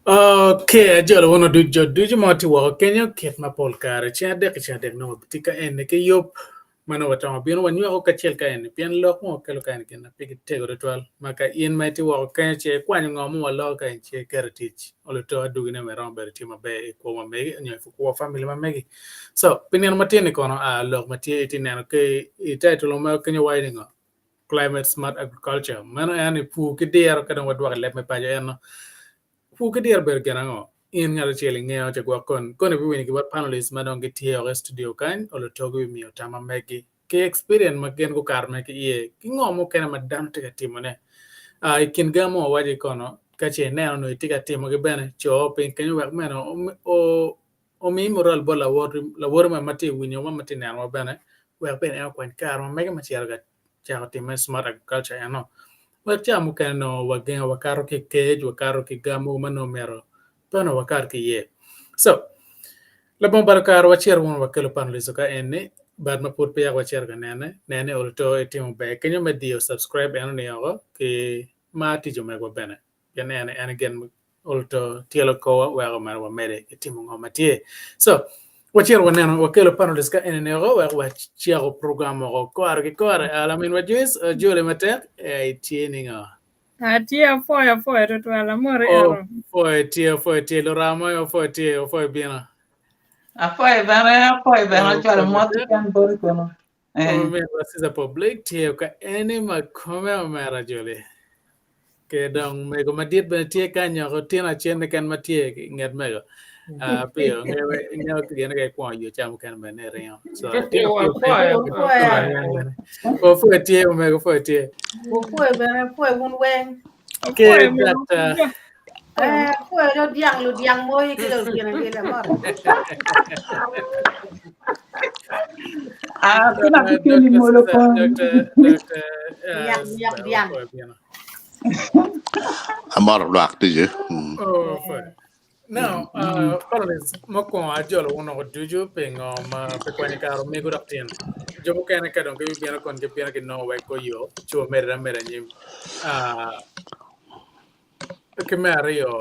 Okay, ajolo wun oduc jo ducu ma watye woko kenyo kit ma pol kare ceng adek ki ceng adek nongo tye ka eni ki yub ma nongo watongo bino wanywako kacel ka eni pien lok ma wakelo ka eni gin ma pigi tego tutwal ma ka in ma itye woko kenyo ce ikwanyo ngo ma waloko ka eni ce iketo i tic olo to adwogine bene romo bedo tye maber i kwo ma megi nyo i kwo famili ma megi. So pi nino matin ni kono a lok ma tye itye neno ki i title ma kenyo waco ni ngo climate smart agriculture meno en ni pur ki diro ka dong wadwoko i leb me paco eno Pur ki diro obedo gin ango? In ngat acel ingeyo ca gwok kon koni ibiwinyo ki bot panelists ma dong gitye oko i studio kany oluto gibimiyo tam ma meggi ki experience ma gin gukato mere ki iye ki ngo mukene ma dano tye ka timone. I kin ga mo wawaco kono ka ce ineno nongo itye ka timogi bene co piny kenyo wek meno omi moral bot lawoti ma tye ka winyowa ma tye ka nenowa bene wek bene en okwany kare ma mege me cito ka cako timme smart agriculture eno wek ca mukene nongo wagengo wakato ki i kec wakato ki ga mogo ma nongo myero pe onongo wakat ki iye. So labongo balo kare wacito wunu wakelo panelists ka eni but ma pud peya wacito ka nene nene olo to itimo ber kenyo me diyo subscribe eno ni oko ki mar tic omegwa bene pien en en gin olo to tyelo kowa weko mere wamede ki timo ngo ma tye. So wacito waneno wakelo panelists ka eni ni oko wek wacako program oko kore ki kore. Uh, laminwa Joyce uh, jole matek eh, itye ni ngo? Atye apwoyo apwoyo tutwal amoti ero. Opwoyo tye opwoyo tye luramo opwoyo tye opwoyo bino. Apwoyo bene apwoyo bene ocwalo mot keken boti kunu. Eh. Omera Caesar Public tye ka eni ma kome omera joli. Ke dong mego madit bene tye kany oko tino acen keken ma tye i nget mego. Ah, piyo ngewe ngewe ki gine ka ikwongo yo ca mukene bene iringo. So tino piyo Opwoyo. Opwoyo tye omego opwoyo tye. Opwoyo bene, opwoyo wun weng. Ke Apwoyo mego. that Eh, apwoyo ludyang ludyang moyi ki lutino ki lamot. Ah, kina uh, kikeli Dr. molo Caesar, kon. Dr. Dr. Uh, Nyak nyak Caesar, dyang. opwoyo bino. Amoro lwak ducu. Mm. Oh, opwoyo. Now, uh, panelists, mukwongo ajolo wun woko ducu pingo ma pe kwanyo kare omego dok tyen. Jo mukene ka dong gibibino kon gibino ginongo wek guyo ci wamedere ameda anyim. Uh, ki me aryo,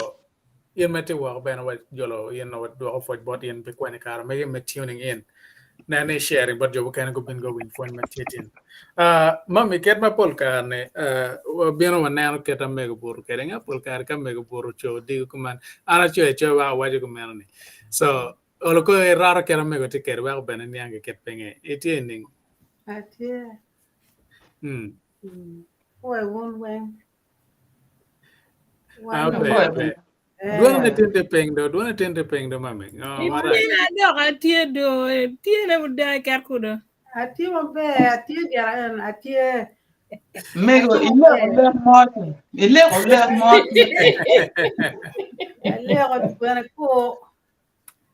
in ma itye woko bene wajolo in wadwoko pwoc bot in pi kwanyo kare megi me tuning in. Nen ni sharing bot jo mukene gubin guwiny pwony ma tye tin. Uh, mami kit ma pol kare ni uh, wabino waneno kit amego buto kwede nga pol kare ka mego buto oco odiko kuman an acoyo acoya weko awaco kumeno ni so olo ko irato kit amego tye kwede weko bene niang ki kit pinge itye ning Atye. mm. Mm. Pwoyo wun weng. Ah, Wan ber Apwoyo ber bene. dwone eh, tin tye piny do dwone tin tye piny do mami oh, marac Ityene adok atye do tyene oda ket kudo. atye maber, atye gira en, atye. Mego Atye ileko maber. lek moti. Ileko lek moti. Aleko bene ku.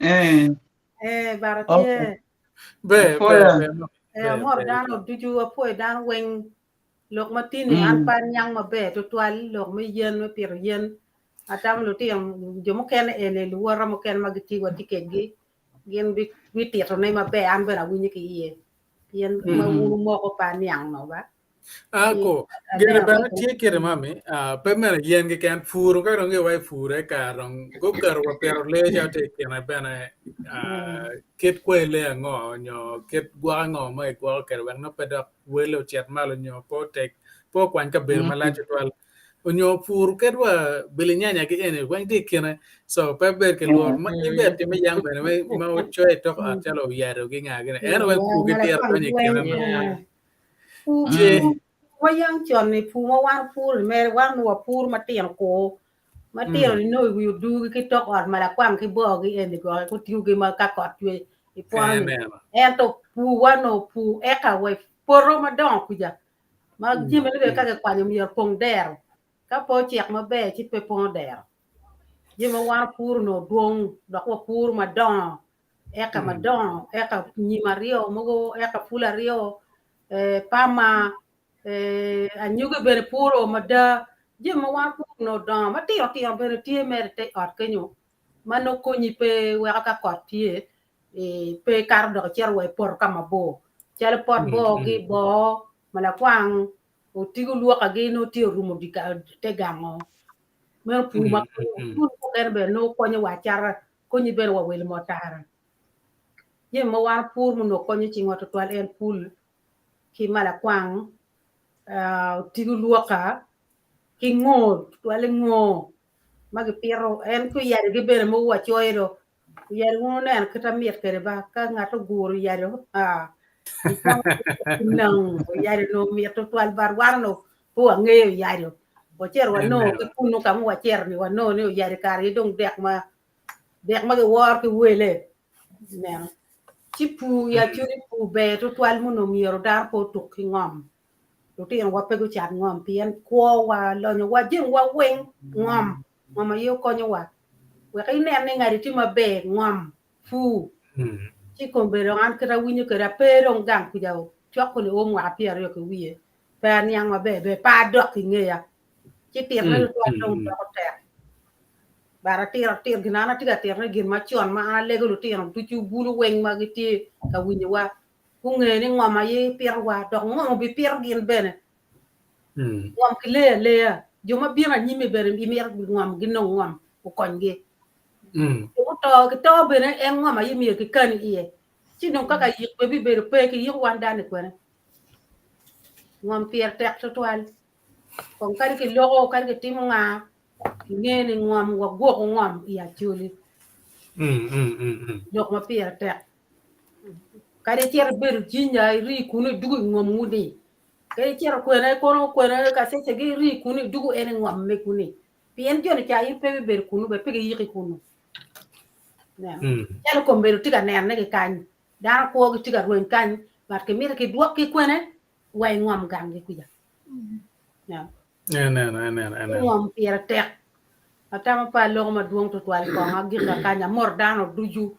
Eh. Eh, bara Okay. tye. ber ber Apwoyo. ber mami Eh, ber amoro ber dano ducu, apwoyo dano weng. Lok ma tini an Mm. pe aniang maber tutwal lok me yen me pito yen. Atamo lutino jo mukene eni luwota mukene ma gitye watye kedgi gin bititone maber an bene awinyo ki iye pien ma Mm. wun wumoko pe aniang no ba. Ah, Ci ko gene aneno bene tye kite mami ah, pe mere yen keken puro ka dong giwa i pure kare dong guketo wa pito lee ca tye i kine bene ah, kit kwe lee ango nyo kit gwok ango ma igwoko kwede wek nongo pe dok wele ocit malo nyo pe otek pe okwany kabedo malac tutwal onyo pur ked wa bilinyanya ki eni weng tye i kine so pe bed ki lworo ma in bene time yang bene me- ma ocoyo i tok ot calo oyado ki nga gine en weng pur ki tiro donyo i kine no Pur ci pur ma yang con ni pur ma wan puro ni mere wan onongo wapuro matino kur matino mm, ni nongo i wi odugi ki tok ot malakwang ki bogi eni goki gutingogi ma ka kot cwe. I pwono ni. Ento pur-wa onongo pur eka wa i poto madongo kuca ma jamine bene ka kikwanyo myero opong dero. Ka pe ocek maber ci pe pongo dero. Jami ma wan wapuro onongo dwong dok wapuro madongo eka madongo eka nyim aryo mogo eka pul aryo pama anyogi bene puro mada jami ma wan wapuro onongo dongo matino tino bene tye mere i te ot kenyo ma nongo konyi pe weko ka kot tye pe ikato dok icito wa i poto ka mabor calo pot boogi boo malakwang otigo lwokagi nongo tye orumo te gango meno pur ma pur mukene bene nongo konyo wa acata konyi bene wa welo mo tara jami ma wan wapuro ma onongo konyo cingwa tutwal en pul ki malakwang otigo lwoka ki ngor tutwalle ngor ma gipito en ki oyadogi bene mogo wacoyo do oyado wun wuneno kit ma mit kwede ba ka ngat oguro oyado aa nang oyado onongo mit tutwal but wan onongo pe wangeyo oyado wacito wanongo ki kunu ka ma wacito ni wanongo ni oyado kare aye dong dek ma dek ma giworo ki wele ineno ci pur i Acholi pur ber tutwal ma onongo myero dano pe otuk ki ngom lutinowa pe gucat ngom pien kwowa lonyowa jamiwa weng ngom ngom aye okonyowa wek inen ni ngati tye maber ngom pur ci kombeddi dong an kit awinyo kwede ape dong gang kuca cok koni o mwaka pyeraryo ki wiye pe aniang maber ber pe adok ingeya ci titone tutwal dong doko tek but atito atir gin an atye ka titone gin macon ma an alego lutino ducu bulu weng ma gitye ka winyowa gunge ni ngom aye pitowa dok ngom obipito gin bene. Ngom kileyo aleya. Jo ma bino anyimmi bene gimito ngom ginong ngom okonygi. Jo muto gito bene en ngom aye myero kikan iye. Ci dong kaka yik bene bibedo pe kiyiko wan dano i kwene. Ngom pire tek tutwal. Kong kadi kiloko kadi kitimo nga kinge ni ngom wagwoko ngom i Acholi. Lok ma pire tek. Kadi icito ibedo Jinja irii kunu idwogo i ngomwu ni, kadi icito kwene kono kwene Kasese gi irii kunu idwogo en i ngom me kuni pien joni ca in pe ibibedo kunu bene pe giyiki kunu. Ineno? Calo kombeddi tye ka nenone ki kany, dano kwogi tye ka rweny kany but kimito kidwokgi kwene wa i ngom ganggi kuca. Ineno? Eneno, eneno, eneno. Ngom pire tek. Atamo pe aloko madwong tutwal kong agika kany amot dano ducu.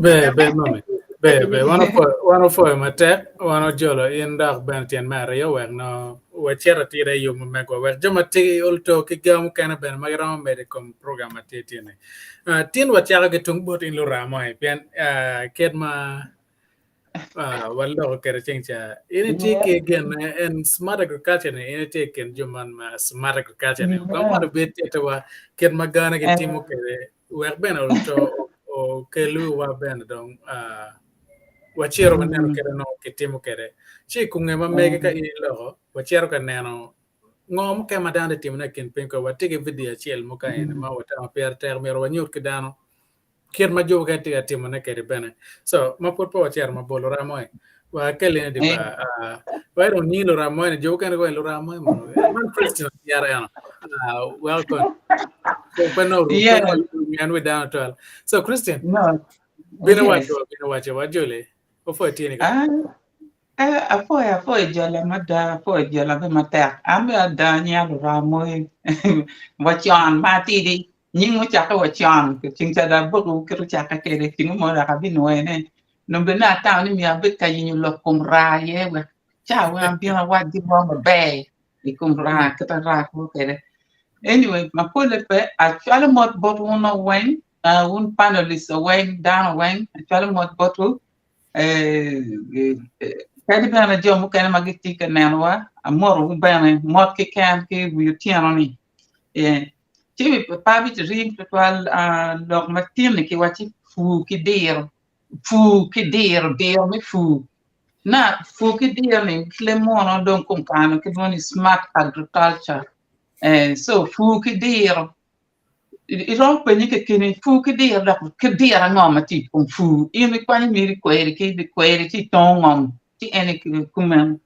Ber, ber mami. Ber, ber. Wan opwoyo, wan opwoyo matek. Wan ojolo in dok bene tyen me aryo wek no wacit atira i yo ma megwa wek jo ma tye i olto ki ga mukene bene ma giromo medo i kom program ma tye tye ni. Uh, tin wacako ki tung bot in luramo-ni pien uh, kit ma uh, waloko kwede ceng ca in itye ki gin en smart agriculture ni in itye i kin jo man ma smart agriculture ni kong mondo ibed tittiwa kit ma gana gitimo kwede wek bene oto okelwiwa bene dong uh, wacito waneno kite nongo kitimo kwede ci i kunge ma mege ka in iloko wacito ka neno ngo mukene ma dano tye timone i kin piny kwede watye ki vidio acel mo ka eni ma watamo pire tek myero wanyut ki dano kit ma jo mukene tye ka timone kwede bene so ma pud pe wacito mabor luramo-ni wakeli ni ba uh, wa dong nying luramo-ni jo mukene gwa luramo mono man Christian otyero eno uh, welcome so pe no Yeah. ngan wi dano twal so Christian No. bino Yes. waco bino waco wa jole opwoyo tye ni ka Ah, eh, apwoyo apwoyo jola mada apwoyo jola be matek an be ada nyinga Luramoyi wacon ma atidi Nying mucakke wa con, ceng ca dong abokowu kit ocakke kwede, ceng mo dok abinwoyone. Nongo bene atamo ni myero abed ka yenyo lok kom raa aye wek ca weng abin awac gin mo maber i kom raa kit ma raa kwo kwede. Anyway, ma polle pe, acwalo mot bot wun weng, wun panelists weng, dano weng, acwalo mot botwu. Kadi bene jo mukene ma gitye ka nenowa, amotowu bene mot keken ki i wi otyeno-ni. Ci pe abitirim twatwal lok matin-ni kiwacci pur ki diro, pur ki diro, diro me pur. Na pur ki diro-ni ki leb munu dong kom kare-ni kilwongo ni smart agriculture. So pur ki diro, iromo penye kekeni pur ki diro dok kit diro ango ma tye i kom pur? In ikwanyo myero ikweri ki kweri ci itongo ngom ci en kumeno.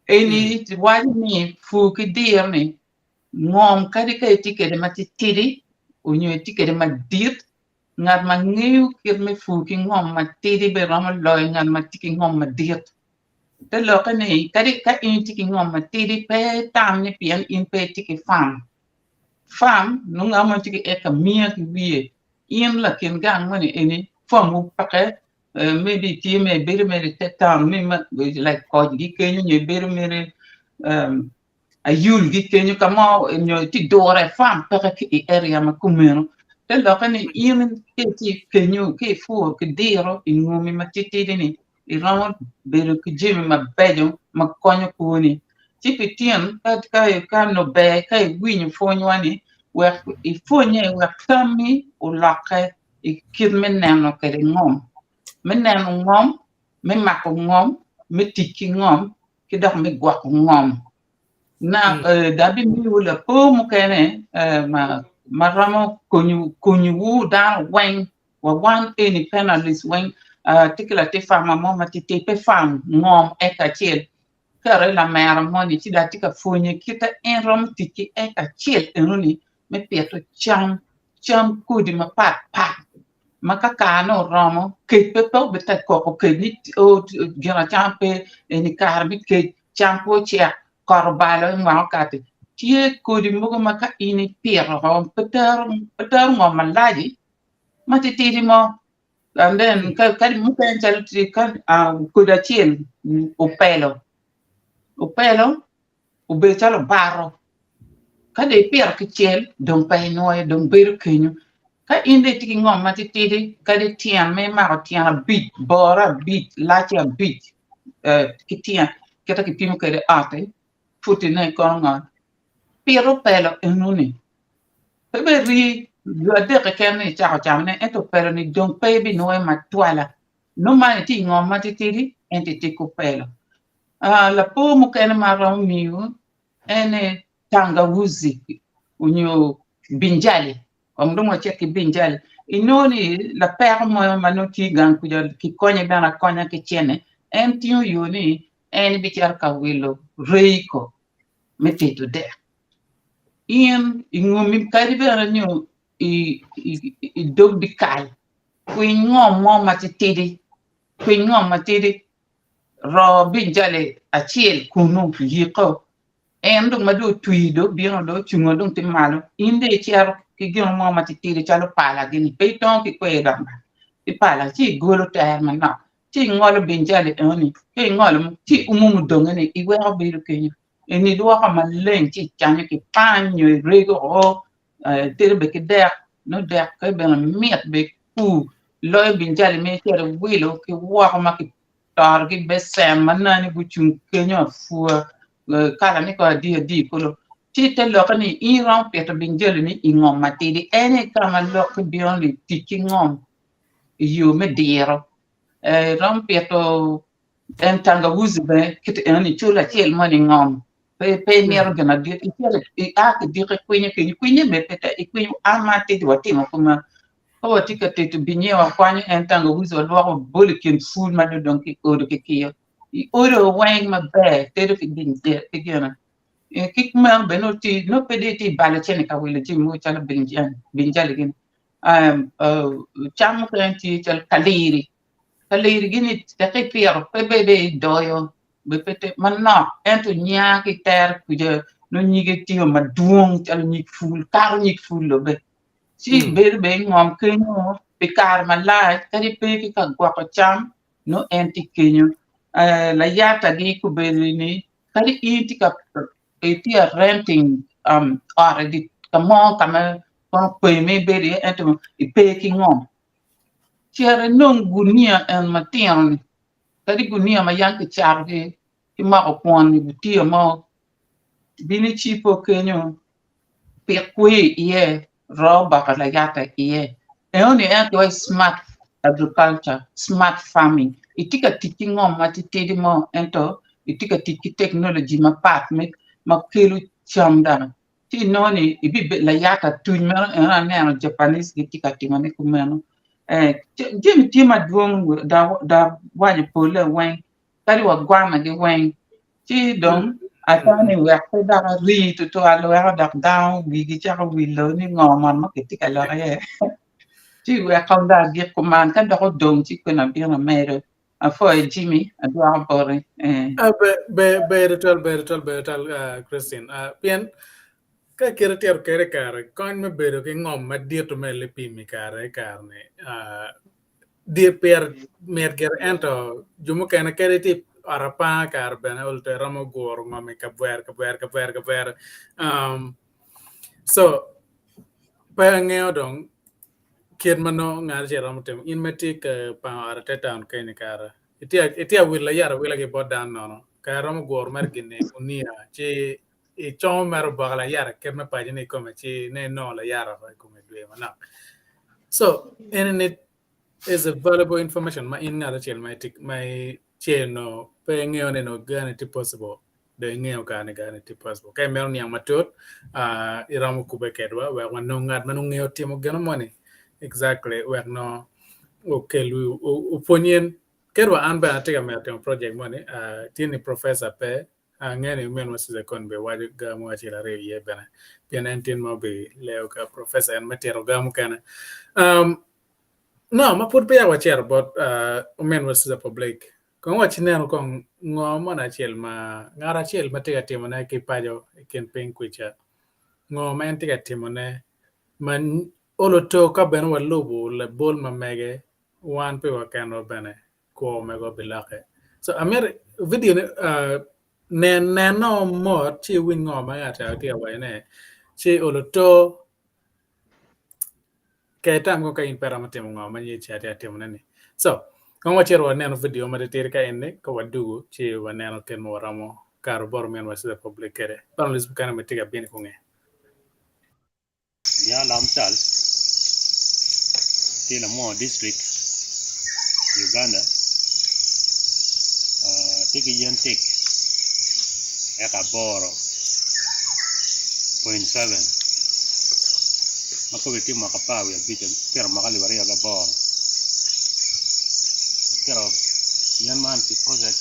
Eni waco ni pur ki diro-ni Ngom kadi ka itye kwede matitidi onyo itye kwede madit, Ngat ma ngeyo kit me pur ki ngom matidi bene romo loyo ngat ma tye ki ngom madit. Te lokke ni kadi ka in itye ki ngom matidi pe itam ni pien in pe itye ki farm. Farm nongo ngat mo tye ki eka miya ki wiye in lakin gang moni eni farmwu peke maybe itye mere ibedo mere i te town ni like kocgi kenyo nyo ibedo mere ayulgi kenyo ka mo nyo itye dure farm peke ki i area ma kumeno te lokke ni in ka itye kenyo ka ipuro ki diro i ngomi ma titidi ni iromo bedo ki jami mabeco ma konyo kwoni ci pi tyen ka nongo ber ka iwinyo pwonywa ni wek ipwonye wek tammi olokke i kit me neno kwede ngom me neno ngom me mako ngom me tic ki ngom ki dok me gwoko ngom. Na dong abimiwu lapor mukene ma romo konyowu dano weng wa wan eni panelist weng tye ki latin farmer mo ma titidi pe farm ngom eka acel kere lamera moni ci dong atye ka pwonye kit ma en romo tic ki eka acel enoni me pito cam, cam kodi mapat pat ma ka karene oromo kec pe pe obite koko kec ni gin acama pe eni kare me kec cam pe ocek kot obalo mwaka okati tye kodi mogo ma ka in ipito pe tero pe tero ngom malac ma titidi mo and then kadi mukene calo kodi acel opelo opelo obedo calo obaro. Ka dong ipito kicel dong pe inwoyo dong bedo kenyo. Ka in dong itye ki ngom matitidi kadi tyen ma imako tyen abic bore abic lacce abic ki tyen kite kipimo kwede ot-ti putine kono ngo pit opelo enoni pe bene rii dwe adek keken ni icako camone ento opelo-ni dong pe ibinwoyo matwala nongo man itye i ngom matitidi ento itye ki opelo. Lapor mukene ma aromo miyo ene tangawuzi onyo binjali kong dong wacit ki binjali inongo ni lapeko mo ma nongo tye gang kuca kikonye bene akonya ki cene en tingo yo ni en bicito ka wilo reiko me tedo dek in ingomi kadi bene nyo i dog dyekal kwiny ngom mo matitidi kwiny ngom matidi Roo binjali acel kunu yiko en dong ma dong otwi dong obino dong ocungo dong tye malo in dong icito ki gin mo matitidi calo pala gini pe itongo ki kwer dok bene ki pala ci igolo tere manok ci ingolo binjali enoni ka ingolo ci iumo mudonge ni iweko bedo kenyo eni ilwoko maleng ci icanyo ki pany nyo irego o itedo bene ki dek nongo dekke bene mit bene kur loyo binjali ma icito iwilo ki woko ma kitoro ki becen ma nani gucung kenyo apua kalane kono adi adi kulu ci te lokke ni in iromo pito binjali-ni i ngom matidi en aye ka ma lokke bino ni tic ki ngom i yo me diro iromo pito en tangawuzi bene kit enoni cul acel moni i ngom pe pe imito gin madit icito ia ki diki ikwinyo kenyo kwinye bene pe tek ikwinyo an ma atidi watimo kuman ka watye ka tedo binye wakwanyo en tangawuzi walwoko wabolo i kin pul ma nongo dong kiodo kikiyo iodo weng maber tedo ki gine ki meno bene nongo tye nongo pe dong itye balo cente ka wilo jami mogo calo binjali gini cam mukene tye calo kaliri Kaliri gini teke ipito pe bed idoyo bed pe tek manok ento nya ki tere kuca nongo nyige tye madwong calo nyig pul kato nyig pul-lu bene ci bedo bene ingom kenyo pi kare malac kadi pe ki ka gwoko cam nongo en tye kenyo layatagi kobedo-ni kadi in itye ka itye ka renting ot ka mo ka ma kono kwe ma ibedo iye ento ipe ki ngom. Cit inong gunia en matino-ni, kadi gunia ma yam kicato ki moko kwon i gutiya mo, bin icibo kenyo, pik kweyo iye, roo oboke layata iye. Enoni en aye kiwaco smart agriculture, smart farming. Itye ka tic ki ngom matitidi mo ento itye ka tic ki teknoloji mapat ma kelo cam dano. Ci inongo ni ibibedo layat atuny meno eno aneno Japanese gitye ka timone kumeno. Eh, jami tye madwong dok waco polle weng kadi wa gwanagi weng. Ci dong atamo ni wek pe dok arii tutwal weko dok dano wigi cako wilo ni ngo mono ma kitye ka lok iye. Ci wek kong dong agik kuman, ka dok odong ci kwena abino amedo. Apwoyo Jimmy, adwoko boti. Eh. Ah, ber, ber, ber tutwal, ber tutwal, ber tutwal, ah, Christine. Ah, pien ka kite tito kede kare, kony me bedo ki ngom madito me lipim i kare i kare-ni, ah, dit pire mit gire ento jo mukene kadi tye i ot apanga kare bene ol to iromo guro ngom i kabwere kabwere kabwere kabwere. Um, so pe angeyo dong kit ma nongo ngat acel romo timo. In ma itye ka pango ot i te taun kenyo kara itye itye awilo layat awila ki bot dano nono kara iromo guro mere gin ni gunia ci icomo mere oboke layat kit me paco ni ikome ci ne inongo layat oko i kome dwe manok. So eni ni is a valuable information ma in ngat acel ma itye ma ice nongo pe ingeyo ni nongo gani tye possible dong ingeyo kare ni gani tye possible. Ka imito niang matut uh, iromo kubbe kedwa wek wanong ngat ma nongo ngeyo timo gino moni exactly wek nongo okel opwony in. Kadi wa an bene atye ka mito timo project moni uh, tye ni professor pe Angeyo ni ominwa Susan Kony bene waco ga mo acel aryo iye bene pien en tye ma obileo ka professor en me tito ga mukene. Um, no, ma pud peya wacito bot uh, ominwa Susan Public, kong waci neno kong ngo mono acel ma ngat acel ma tye ka timone ki paco i kin piny kwica, ngo ma en tye ka timone ma olo to ka bene walubo labol ma mege wan piwa kenwa bene kwo mego bilokke. So amito video ni uh, nen neno mot ci iwiny ngo ma ngat ca tye ka wacone ci olo to ke itam kong ka in pe iromo timo ngo ma nyi ca tye ka timone ni. So kong wacito waneno video ma titidi ka eni ka wadugu ci waneno kit ma waromo kato bot ominwa Cesar Public kwede. Panelist mukene bene tye ka bino i kunge. Nya Lam Charles tye Lamwongo District i Uganda tye ki yen tik eka 8.7 ma kome tye mwaka 15 apito mwaka 2008 apito yen man pi project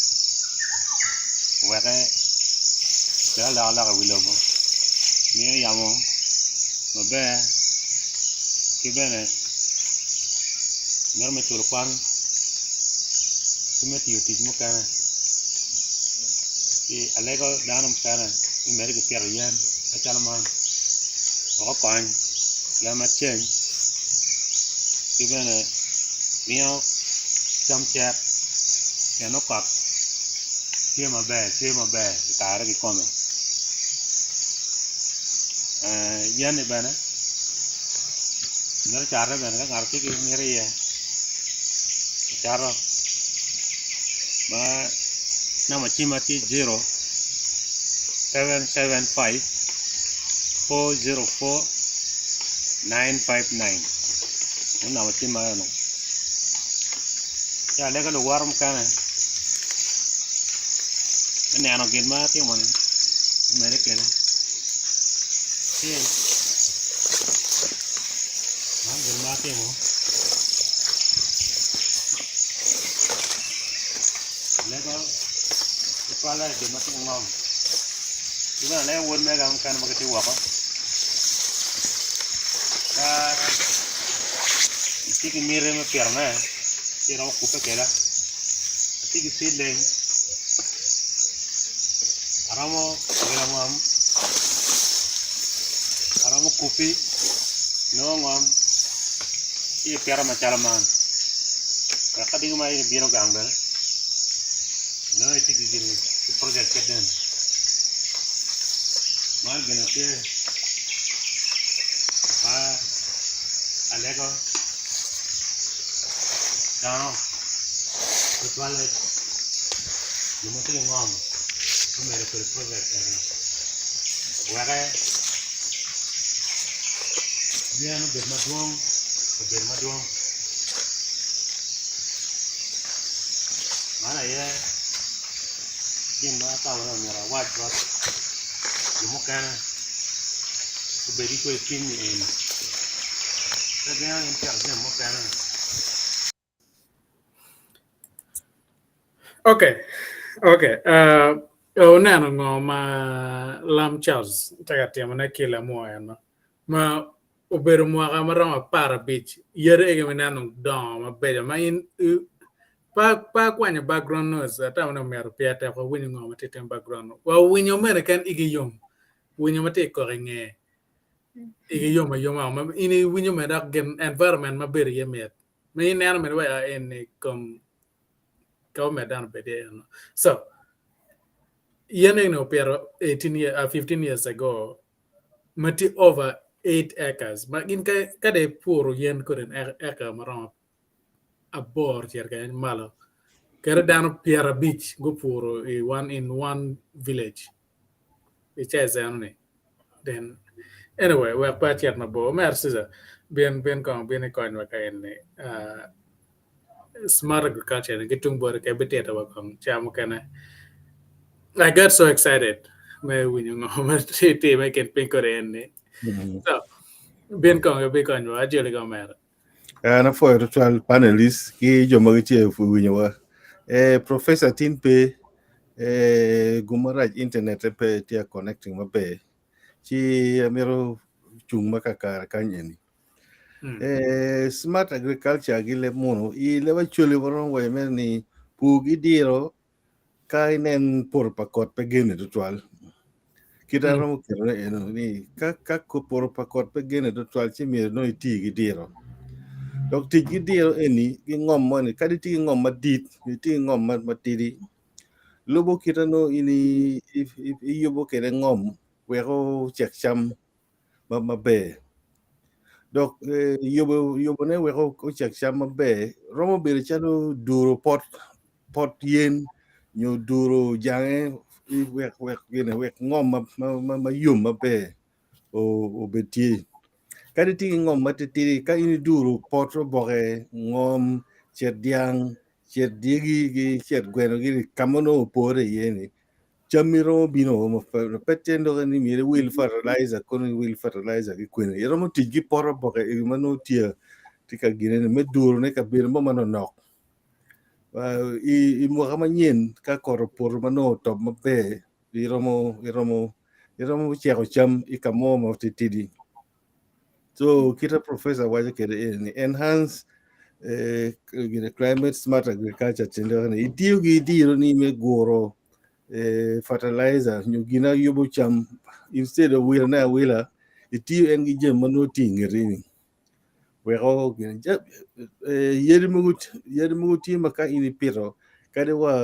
oweke okel alokaloka i wi lobo miyo yamo maber ki bene mito me culo kwan ki me tiyo tic mukene ci alego dano mukene ni omedde ki pito yen macalo man wek okony pien ma ceng ki bene miyo cam cek pien nongo kot tye maber cwer maber i kare kikome yen-ni bene mito cate bene ka ngato tye ki miti iye cato ma namba cimma tye jero 775 404 959 meno namba cimma eno ci alego luwot mukene me neno gin ma atimo-ni omedde kwede ci man gin ma atimo alego tutwalle jo ma tye ki ngom ki bene alego wod mega mukene ma gitye woko ka itye ki miti me pitone ci iromo kubbe kweda atye ki seedling aromo wilo ngom aromo kubi nongo ngom ci ipito macalo man wek ka diki ma in ibino gang bene nongo itye ki gin ki project kit eni man gin ma tye ma alego dano tutwalle jo ma tye ki ngom gumedo kwede project eni weke yen obed madwong kabedo madwong man aye gin ma atamo ni myero awac bot jo mukene gubed ki kwe cwiny ni eni pe gengo in pito jami mukene. Okay, okay. Uh, oneno ngo ma Lam Charles tye ka timone ki lamwo eno ma. Obedo mwaka ma romo 15, yadi egi ma ineno dong dongo mabeco ma in pe pe akwanyo background noise atamo ni omyero pire tek wawinyo ngo ma tye ka timme i background wa winyo mene keken igi yom winyo ma tye ka kok i nge igi yom ayoma ma in iwinyo mere dok gin environment ma bedo iye mit ma in ineno mere wai eni kom ka omed dano obed iye eno so yen eni opito 18 years, 15 years ago ma tye over 8 acres ma gin ka dong ipuro yen kodi acre ma romo aboro cito kwede malo kadi dano 50 gupuro i one in one village i size enoni then anyway wek pe acit mabor omera Cesar bin bin kong bin ikonywa ka eni smart agriculture ni ki tung boti ka ibitito wa kong ca mukene I got so excited me winyo ngo ma tye time i kin piny kodi eni so bin kong ibikonywa ajoli ki omera. An apwoyo tutwal panelist ki jo ma gitye i winyowa. Eh, Professor tin pe eh, gum marac internet pe tye connecting maber. Ci amito cung ma kakare kany eni. Eh, smart agriculture gi leb munu i leb acholi waromo waco mere ni pur gi diro ka inen poto pa kot pe gene tutwal. Kit aromo ketone eno ni ka ka poto pa kot pe gene tutwal ci myero nongo iti ki diro. Dok tic ki diro eni ki ngom moni kadi itye ki ngom madit itye ki ngom matidi lubo kite nongo in iyubo kwede ngom wek ocek cam maber. Dok yubone wek ocek cam maber romo bedo calo duro pot pot yen nyo duro jange wek wek gine wek ngom ma yom maber obed tye. Kadi itye ki ngom matitidi ka in iduro pot oboke ngom cet dyang cet dyegi ki cet gweno gini ka ma nongo opore iye ni cammi romo bino ma pe tye doki ni myero iwil fertilizer kono iwil fertilizer ki kwene iromo tic ki pot oboke egi ma nongo tye tye ka gine ni me durone kabedo mo manonok i mwaka manyen ka kot opoto ma nongo otop maber iromo iromo iromo ceko cam i ka mo ma titidi so kita professor waco kwede eni ni enhance eh, gine climate smart agriculture tyen ni itiyo gi diro ni me guro eh, fertilizer nyo gina yubo cam instead of wilone awila itiyo en gi jami ma nongo tye i ngeti ni weko gine eh, yadi mogo yadi mogo tye ma ka in ipito kadi wa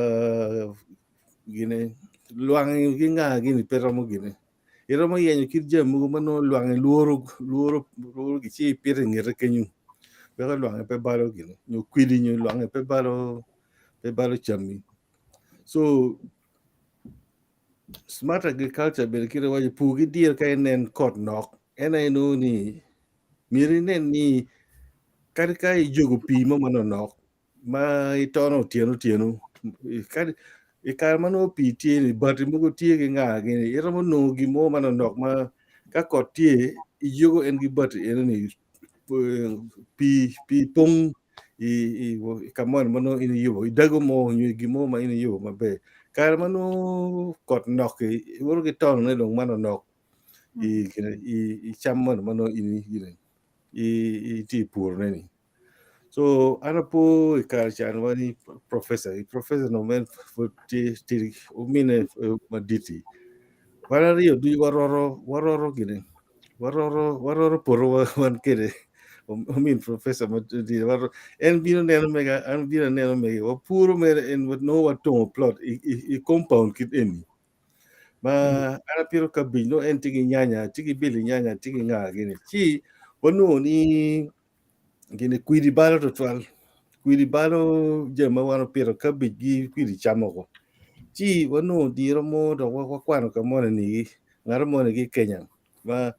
gine lwangi ki nga gini pe romo gine iromo yenyo kit jami mogo ma nongo lwangi lworo lworo lworo gi ci ipito i ngete kenyo weko lwangi pe balo gine nyo kwidi nyo lwangi pe balo pe balo cammi so smart agriculture bene kite waco pur ki diro ka inen kot nok en aye nongo ni myero inen ni kadi ka ijogo pii mo manonok ma itono otyeno otyeno i kare ma nongo pii tye ni bati mogo tye ki nga gini iromo nongo gin mo manonok ma ka kot tye ijogo en ki bati enoni pii pii pong i ka moni ma nongo in iyubo i dago mo nyo i gin mo ma in iyubo maber kare ma nongo kot nok-ki iwoto ki tonone dong manonok i cam moni ma nongo in itye i purone-ni. So an apo i kare ca wa ni professor, professor no en pud tye tidi omine madit-ti wan aryo ducu waroto waroto gini waroto waroto poto wan kwede omin professor madit en bino neno mega an bino aneno mege wapuro mere en nongo watongo plot i compound kit eni ma an apito cabbage nongo en tye ki nyanya tye ki bilinyanya tye ki nga gini ci wanongo ni gini kwidi balo tutwal kwidi balo jami ma wan opito cabbage gi kwidi camo woko ci wanongo diro mo dok wakwano ka moni ni ngat moni ki i Kenya ma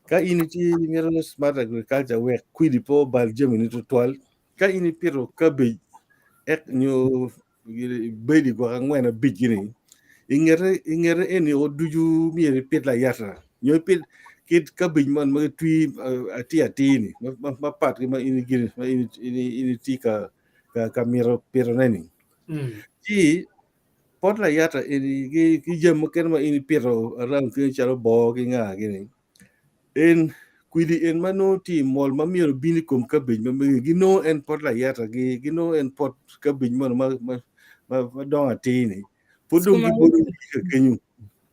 ka in itye imito smart agriculture wek kwidi pe obal jamini tutwal ka in ipito cabbage ek nyo bedi gwok angwen abic gini ingete ingete eni o ducu myero ipit layata nyo ipit kit cabbage man ma gitwi atir atir ni mapat ki ma in gini ma in itye ka ka mito pitone ni ci pot layata eni ki jami mukene ma in ipito around kenyo calo boo ki nga gini en. Kwidi en ma nongo tye i mol ma myero obin i kom kabej ma megi ginongo en pot layata-gi, ginongo en pot kabej moni ma ma ma dongo atir-ni. Pud dong Sukuma gibodo wiki. wigi ka kenyo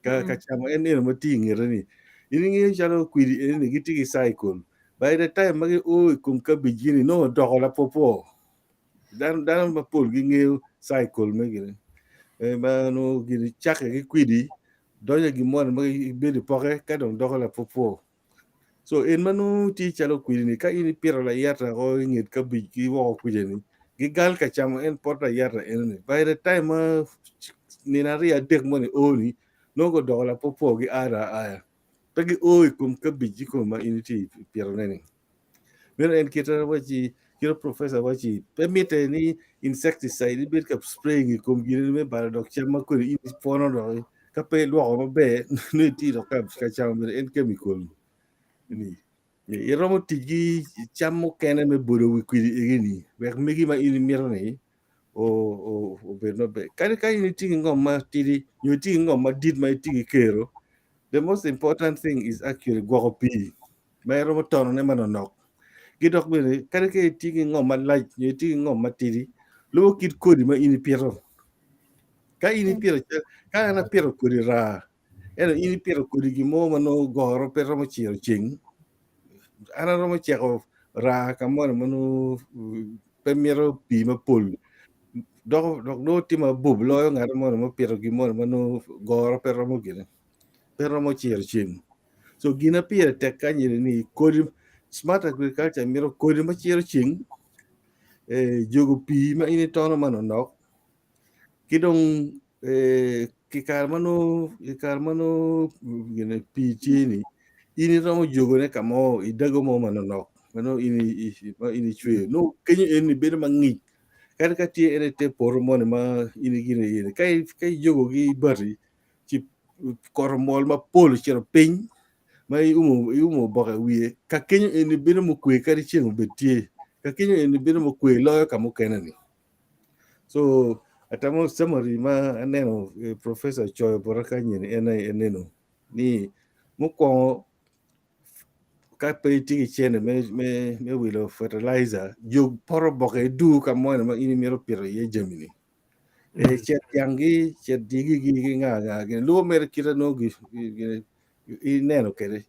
ka ka camo en eno ma tye i ngete-ni. In ingeyo calo kwidi eni gitye ki cycle. By the time ma gio i kom kabejgi-ni nongo odoko lapwopwo. Dano dano mapol gingeyo cycle me gini. Eh, ma nongo gini cakke ki kwidi donyo i gin moni ma bedo i poke ka dong doko lapwopwo. So en ma nongo tye calo kwidi-ni ka in ipito layata o i nget kabij ki woko kwija-ni gigal ka camo en pot layata enoni. By the time ma nino aryo adek moni o-ni nongo gudoko lapwopwo gia dong aya. Pe gio i kom kabij kikome ma in itye i pitone-ni. Meno en kite wacci kite professor wacci pe mitte ni insecticide ibed ka spraying i kom gin me balo dok cam ma kodi in ipwono doki ka pe ilwoko maber nongo itye dok ka camo bene en chemical ni iromo tic ki cam mukene me bolo wi kwidi egi-ni wek megi ma in imito ni obed maber. Kadi ka in itye ki ngom matidi nyo itye ki ngom madit ma itye ki kero the most important thing is actually gwoko pii ma iromo tonone manonok. Ki dok bene kadi ka itye ki ngom malac nyo itye ki ngom matidi, lubo kit kodi ma in ipito. Ka in ipito cal, ka an apito kodi raa, ento in ipito kodi gin mo ma nongo goro pe romo ciro ceng, an aromo ceko raa ka moni ma nongo pe mito pii mapol dok dok nongo tye mabup loyo ngat moni ma opito gin moni ma nongo goro pe romo gine, pe romo ciro ceng. So gin ma pire tek kany eni ni kodi smart agriculture mito kodi ma ciro ceng, eh, jogo pii ma in itono manonok ki dong eh, ki kare ma nongo i kare ma nongo gine pii tye ni in iromo jogone ka mo i dago mo manonok ma nongo in ma in icweyo nongo kenyo eni bedo mangic kadi ka tye en i te poto moni ma in igine iye ka ka ijogo ki bati ci kot omol mapol ocito piny ma iumo iumo oboke wiye ka kenyo eni bedo mukwe kadi ceng obed tye ka kenyo eni bedo mukwe loyo ka mukene ni so atamo summary ma aneno eh, professor ocoyo bota kany eni en aye eneno ni mukwongo ka pe itye ki cene me, me, me wilo fertilizer jog pot oboke idur ka moni ma in imito pito iye jami-ni Eh, cet dyanggi, cet dyegigi ki nga nga gini lubo mere kite nongo ineno kwede.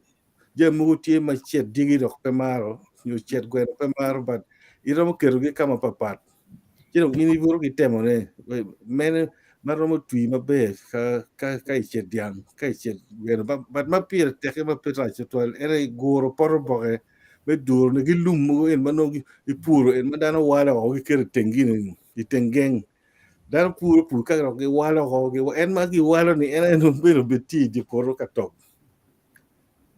Jami mogo tye ma cet dyegi dok pe maro nyo cet gweno pe maro but iromo ketogi ka mapapat. Ci dong in ibuto ki temone mene ma romo twi maber ka ka ka i cet dyang ka i cet gweno but ma pire tekke ma pe rac tutwal en aye guro pot oboke me durone ki lum mogo en ma nongo ipuro en ma dano walo woko giketo i teng gini i teng geng. Dano puro pur ka dok giwalo oko, en ma giwalo ni en aye nongo bedo bed tye i dye poto ka top.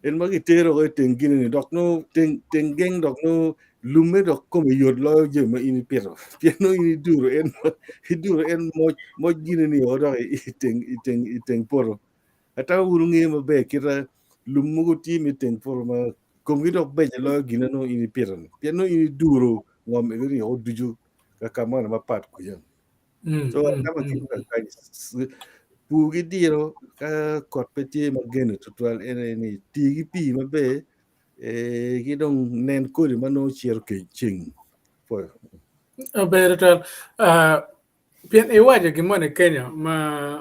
En ma gitero oko i teng gini ni dok nongo teng, teng geng dok nongo lumme dok kome yot loyo jami ma in ipito. Pien nongo in iduro en, iduro en moc, moc gini ni oko dok i teng, i teng, i teng poto. Atamo wun wungeyo maber kita lum mogo tye me teng poto ma komgi dok beco loyo gin ma nongo in ipito ni. Pien nongo in iduro ngom eno oko ducu ka ka moni mapat kuca. So atamo kit ma kany pur ki diro ka kot pe tye ma gene tutwal en aye ni tii ki pii maber eh, ki dong nen kodi ma nongo ciro kec ceng. Pwoyo. Obedo twal. Ah, pien iwaco gin moni kenyo ma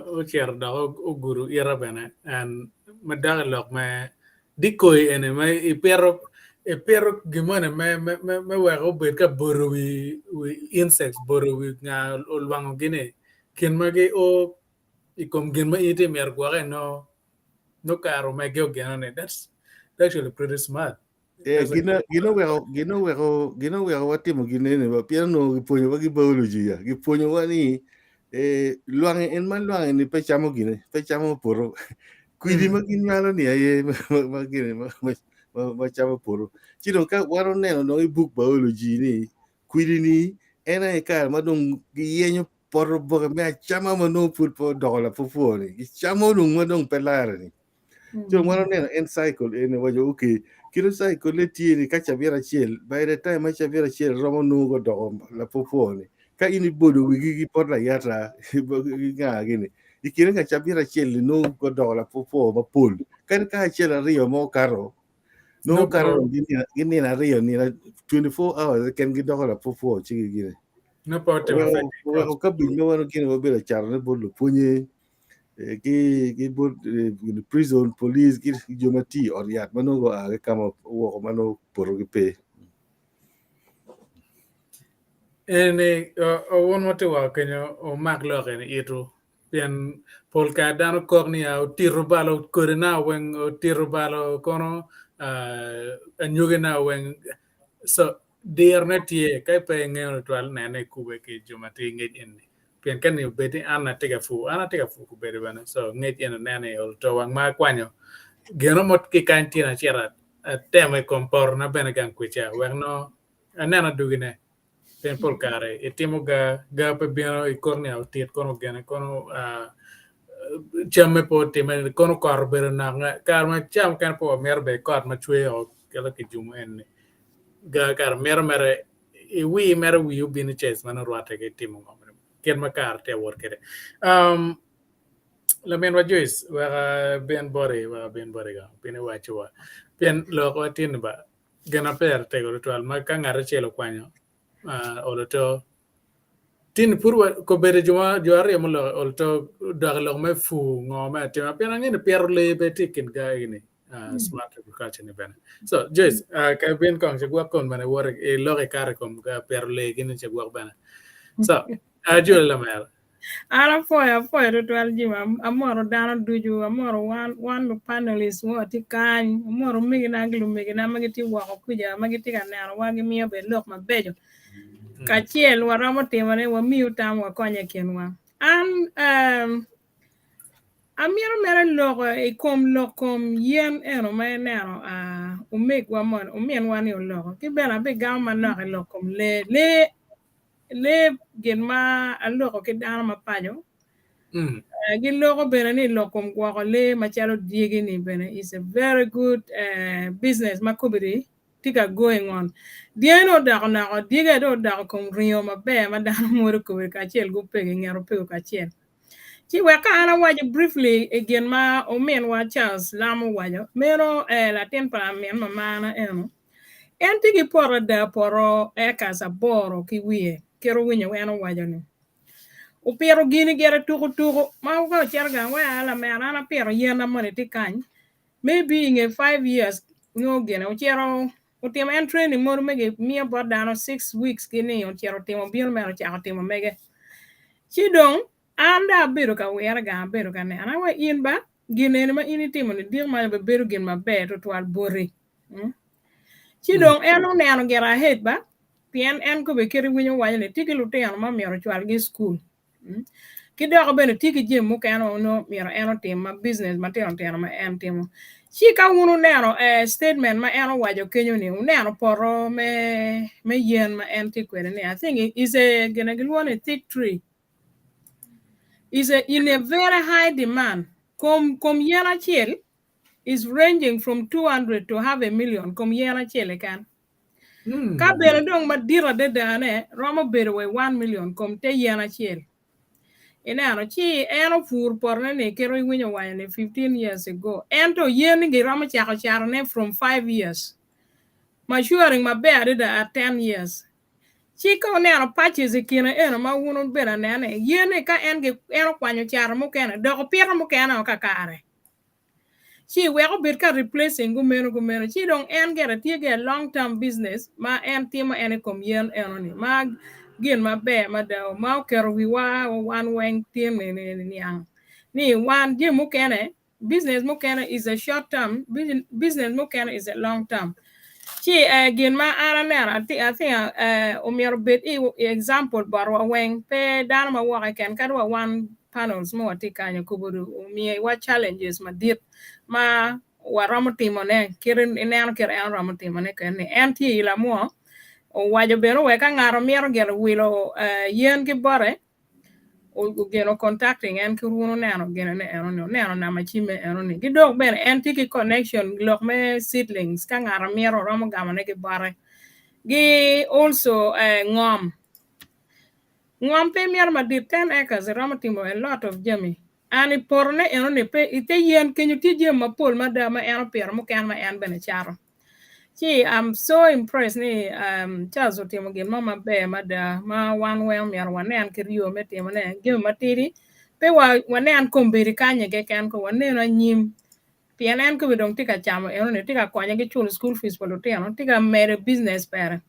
ocito dok ogudo ita bene and ma dok i lok me decoy eni ma ipito ipito gin moni me me me me wek obed ka bodo wi wi insects bodo wi nga olwango gini kin ma gi o i kom gin ma in itye mito gwoke nongo nongo kare omege ogeno ni that's actually pretty smart. Eh, gin gin oweko gin oweko gin oweko watimo gin eni ba pien onongo gipwonyowa ki biology ya gipwonyowa ni eh, lwangi en ma lwangi ni pe camo gine pe camo poto kwidi ma gin nywalo ni aye ma ma gine ma ma ma ma camo poto ci dong ka wan oneno dong i buk biology ni kwidi ni en aye kare ma dong giyenyo poto oboke me acama ma nongo pud pe odoko lapwopwo ni gicamo dong ma dong pe lare ni So wan oneno en cycle eni waco okay kit cycle ne tye ni ka cabit acel by the time ma cabit acel romo nongo godoko lapwopwo ni ka in ibodo wigi ki pot layata ki nga gini i kine ka cabit acel ni nongo godoko lapwopwo mapol kadi ka acel aryo mo okato. Nongo kato dong ginino aryo nino 24 hours keken gidoko lapwopwo ci gigine. Oweko kabij ma wan gini wabedo catone bot lupwonye ki ki bot prison police ki jo ma tye i ot yat ma nongo gua ki ka ma woko ma nongo potogi pe. Eni wun ma tye woko kenyo wumak lok eni itwu pien pol kare dano kok ni otito balo kodina weng otito balo kono anyogina weng so dirone tye ka pe ingeyo tutwal nene ikube ki jo ma tye ki ngec eni pien ka ni obed ni an atye ka pur an atye ka pur kubedo bene so ngec eni nene i ot wang ma akwanyo gino mo ki kany tye ni acito atemo i kom potona bene gang kwica wek nongo anen adwogine pien pol kare itimo ga ga pe bino ikok ni otit kono ogene kono camme pe otime kono kot obedo nok kare ma ca mukene pe wamito bene kot ma cwer o kelo kijumo eni ga kare mito mere iwir mere wii obino i cec ma nongo rwatte ki timo ngo kit ma kare tye ka wot kwede. Laminwa Joyce wek abin boti wek abin boti kong pien iwacowa pien lokwa tye ni ba gin ma pire tego tutwal ma ka ngat acel okwanyo olo to tye pud kobedo jo aryo muloko olo to odok i lok me pur ngo me atima pien angeyo ni pito lee bene tye i kin gagi-ni smart agriculture ni bene so Joyce ka ibin kong ci gwok kun bene iwoto iloko ikato i kom pito lee gini ci gwok bene so ajoli lamera. An apwoyo apwoyo tutwal Jim amoro dano ducu amoro wan wan lu panelist ma watye kany amoro omegina ki lumegina ma gitye woko kuca ma gitye ka nenowa gimiyo bene lok mabeco kacel waromo timone wamiyu tam wakonye i kinwa an um, amito mere loko i kom lok kom yen eno ma ineno uh, omegwa moni ominwa ni oloko ki bene abigamo manok i lok kom lee lee Lee gin ma aloko ki dano ma paco giloko bene ni lok kom gwoko lee macalo dyegi ni bene is a very good business ma kobedi tye ka go ingon. Dyegi dong odoko noko dyegi dong odoko kom ringo maber ma dano mwodo kobedi kacel ki opego inget opego kacel. Ci wek ka an awaco briefly i gin ma ominwa Charles Lam owaco meno latin pa min mamana eno En tye ki poto ada poto acres aboro ki wiye kit owinyo en owaco ni opito gini gire tuku tuku ma ka ocito gang wai a lamera an apito yen na moni tye kany maybe inge 5 years nyo gine ocito otimo en training mono me gimiyo bot dano 6 weeks gi ni ocito otimo bino mere ocako timo mege ci dong an dong abedo ka wire gang abedo ka neno awaci in ba gin eni ma in itimo ni diko man obedo gin maber tutwal boti. Ci dong en oneno gire ahead ba pien en kobe kite winyo waco ni tye ki lutino ma myero ocwalgi i cukul ki dok bene tye ki jami mukene ma onongo myero en otim ma business matino tino ma en timo. Ci ka wun wuneno statement ma en owaco kenyo ni wuneno poto me me yen ma en tye kwede ni I think is a gin gilwongo ni thick tree is a in a very high demand kom kom yen acel is ranging from 200 to half a million kom yen acel keken. Ka bene dong madit adada ne romo bedo wa i 1 million kom te yen acel. Ineno ci en opur potone ni kit iwinyo owaco ni 15 years ago ento yen ni giromo cako catone from 5 years maturing maber adada at 10 years. Ci ka wuneno patches i kine eno ma wun wubedo anene yen ni ka en en okwanyo cato mukene dok opito mukene o kakare. Ci wek obed ka replacing gumeno gumeno ci dong en gire tye ki a long term business ma en timo en i kom yen eno ni ma gin maber mada ma oketo wiwa wan weng tye niang ni wan jami mukene business mukene is a short term business mukene is a long term ci gin ma an aneno I think omyero obed i example botwa weng pe dano ma woko keken kadi wa wan panels ma watye kany okobo omiyowa challenges madit ma waromo timone kit ineno kit en oromo timone kwede ni en tye i lamwo owaco bene wek ka ngato mito gire wilo yen ki bote ogeno contacting en ki wun oneno ginene enoni oneno namba cimme enoni ki dok bene en tye ki connection lok me seedlings ka ngato mito romo gamone ki bote gi also ngom ngom pe mito madit 10 acres iromo timo a lot of jami and i potone enoni pe i te yen kenyo tye jami mapol mada ma en opito mukene ma en bene cato. Ci I'm so impressed ni um, Charles otimo gin mo maber mada ma wan weng myero wanen kit yo me timone jami matidi pe wa wanen kombeddi kanye keken ko wanenu anyim pien en kobe dong tye ka camo enoni tye ka konye ki culo school fees pa lutino tye ka medo business pere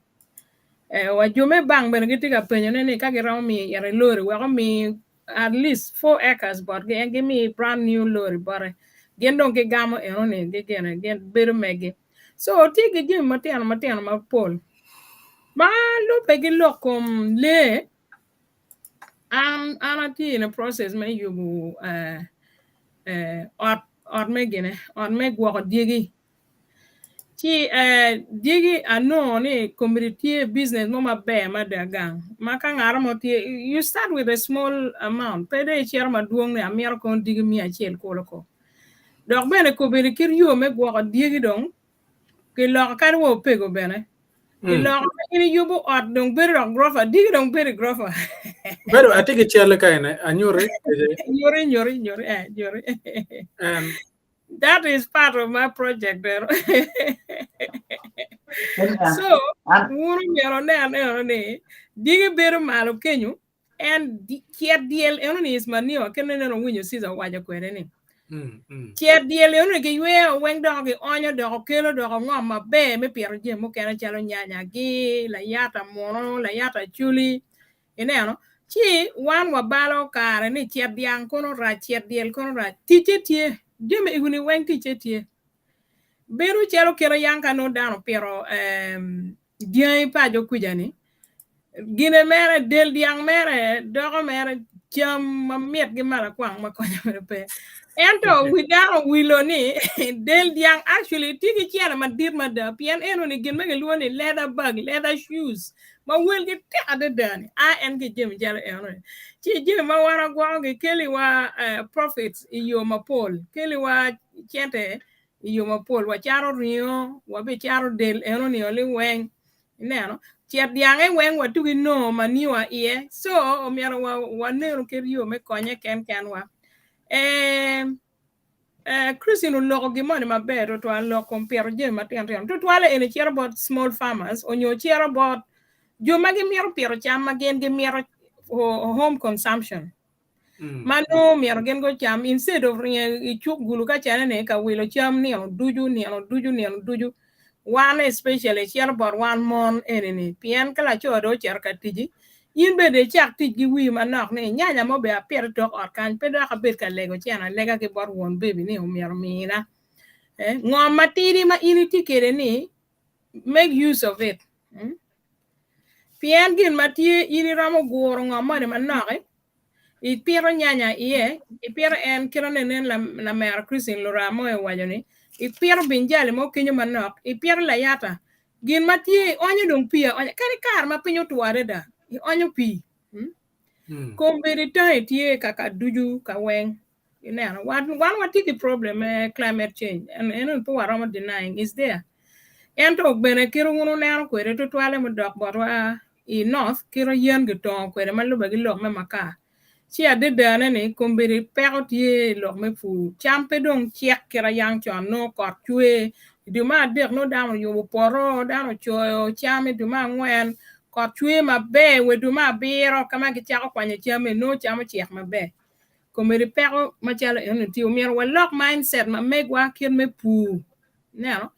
eh, wa jo me bank bene gitye ka penyone ni ka giromo miyo ite lori wek omi at least 4 acres botgi en gimi brand new lori bote gin dong gigamo enoni gigene gin bedo megi so tye ki jami matino matino mapol ma lubbe ki lok kom lee an an atye in a process me yubo eh, eh, ot ot me gine ot me gwoko dyegi Ci dyegi anongo ni komiti tye business mo maber mada gang ma ka ngat mo tye you start with a small amount pe dong icito madwong ni amito kono dyegi miya acel kulu ko dok bene kobedo kit yo me gwoko dyegi dong kiloko kadi wa opego bene kiloko in iyubo ot dong bedo dok gurofa dyegi dong bedo i gurofa Bedo atye ki calle ka ene anyuti nyuti nyuti nyuti eh nyuti That is part of my project there. so, wun myero nen eno ni dyegi bedo malo kenyo en cet dyel eno ni is manure kene neno winyo Caesar owaco kwede ni cet dyel eno ni giyweo weng doko gionyo doko kelo doko ngom maber me pito jami mukene calo nyanyagi layata munu layata aculi Ineno? Ci wan wabalo kare ni cet dyang kono rac, cet dyel kono rac. Ticce tye. Jami egoni weng ticce tye. Bedo calo kite yang ka nongo dano opito dyangi paco kuca-ni, gine mere, del dyang mere doko mere cam mamit ki malakwang ma konyo mere pe. Ento wi dano owilo ni del dyang actually tye ki cene madit mada pien enoni gin ma gilwongo ni leather bag, leather shoes ma welgi tek adada ni a en ki jami calo enoni. Ci jami ma wan wagwokogi keliwa profits i yo mapol, keliwa cente i yo mapol. Wacato ringo, wabicato del enoni liweng. Ineno, cet dyange weng watugi nongo manure iye. So omyero wanenu kit yo me konye ken kenwa. Christine oloko gin moni maber tutwal lok kom pito jami matino tino tutwale eni cito bot small farmers onyo cito bot jo ma gimito pito cam ma gin gimito home consumption ma nongo myero gin gucam instead of ringo i cuk gulu ka cene ni ka wilo cam nino ducu nino ducu nino ducu wan especially cito bot wan mon eni ni pien ka laco dong ocito ka tic in bene icak tic ki wii manok ni nyanya mo bene apito i tok ot kany pe dok abed ka lego cene alega ki bot won baby ni omyero omina ngom matidi ma in itye kwede ni make use of it pien gin ma tye in iromo guro ngom moni manok ipito nyanya iye ipito en kit ma nen lamera Christine Lura mo owaco ni ipito binjali mo kenyo manok ipito layata gin ma tye ionyo dong pii aonya kadi kare ma piny otwo adada ionyo pii kombeddi tangi tye kaka ducu ka weng ineno wan watye ki problem me climate change and eno pe waromo denying is there ento bene kit wun wuneno kwede tutwalle mudok botwa i north kit yen gitongo kwede ma lubbe ki lok me makar ci adadane ni kombeddi peko tye i lok me pur cam pe dong cek kit yang con nongo kot cwe i dwe me adek nongo dano oyubo poto dano ocoyo cam i dwe me angwen kot cwe maber wa i dwe me abiro ka ma gicako kwanyo cam-mi nongo cam ocek maber kombeddi peko macalo enoni tye omyero walok mindset ma megwa kit me pur ineno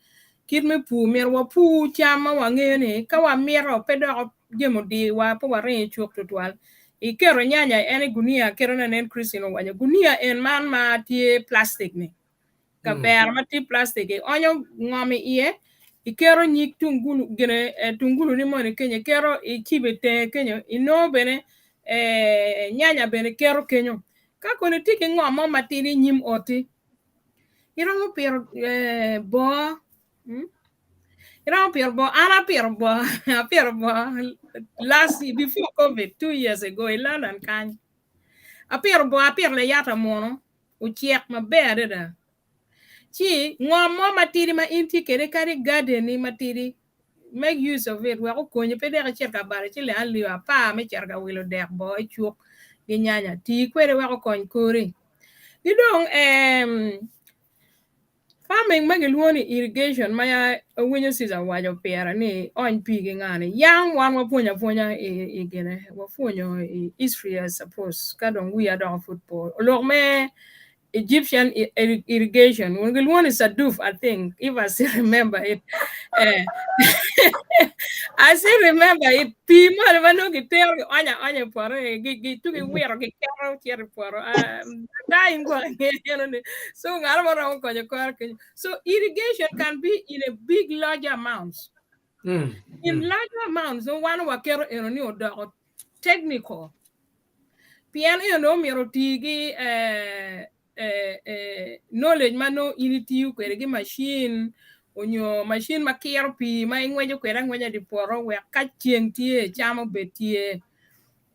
kit me pur myero wapur cam ma wangeyo ni ka wamito pe dok jami odiwa pe waringo i cuk tutwal iketo nyanya en i gunia kite nen Christine owaco gunia en man ma tye plastic ni kavera ma tye plastic ionyo ngom i iye iketo nyig tungulu gine tungulu ni moni kenyo iketo icibo itenge kenyo inongo bene nyanya bene iketo kenyo ka kono itye ki ngom mo matidi inyim oti iromo pito boo iromo pito boo an apito boo apito boo last before covid 2 years ago i London kany apito boo apito layata munu ocek maber adada ci ngom mo matidi ma in tye kwede kadi garden ni matidi make use of it wek okonyi pe dek icit ka balo ciling alip apar me cito ka wilo dek boo i cuk ki nyanya tii kwede wek okony kori ki dong. Farming ma gilwongo ni irrigation ma ya awinyo Caesar owaco pire ni ony pii ki nga ni yam wan wapwonyo apwonya i gine wapwonyo i history I suppose ka dong wiya doko pud po lok me Egyptian irrigation gilwongo ni Saduf I think if I still remember it eh I still remember it pii moni ma nongo gitero gionyo aonya i poto ni gi tu giwito giketo cito i poto da in gwok ingeyo eno ni so ngat mo romo konyo kore kenyo so irrigation can be in a big large amounts in large amounts nongo wan waketo eno ni odoko technical pien eno dong omyero oti ki knowledge ma nongo in itiyo kwede ki machine onyo machine ma kiro pii ma ingweco kwede angweca i dye poto wek ka ceng tye cam obed tye.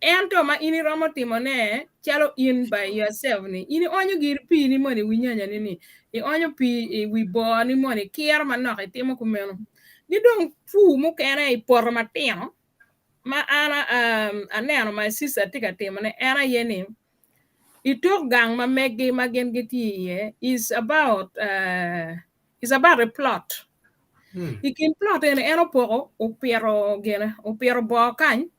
Ento ma in iromo timone calo in by yourself ni in ionyo giri pii ni moni i wi nyanyani ni ionyo pii i wi boo ni moni ikiro manok itimo kumeno. Ki dong pur mukene i poto matino ma an aneno my sister tye ka timone en aye ni i tok gang ma meggi ma gin gitye iye is about is about a plot. I kin plot eni en opoko opito gine opito boo kany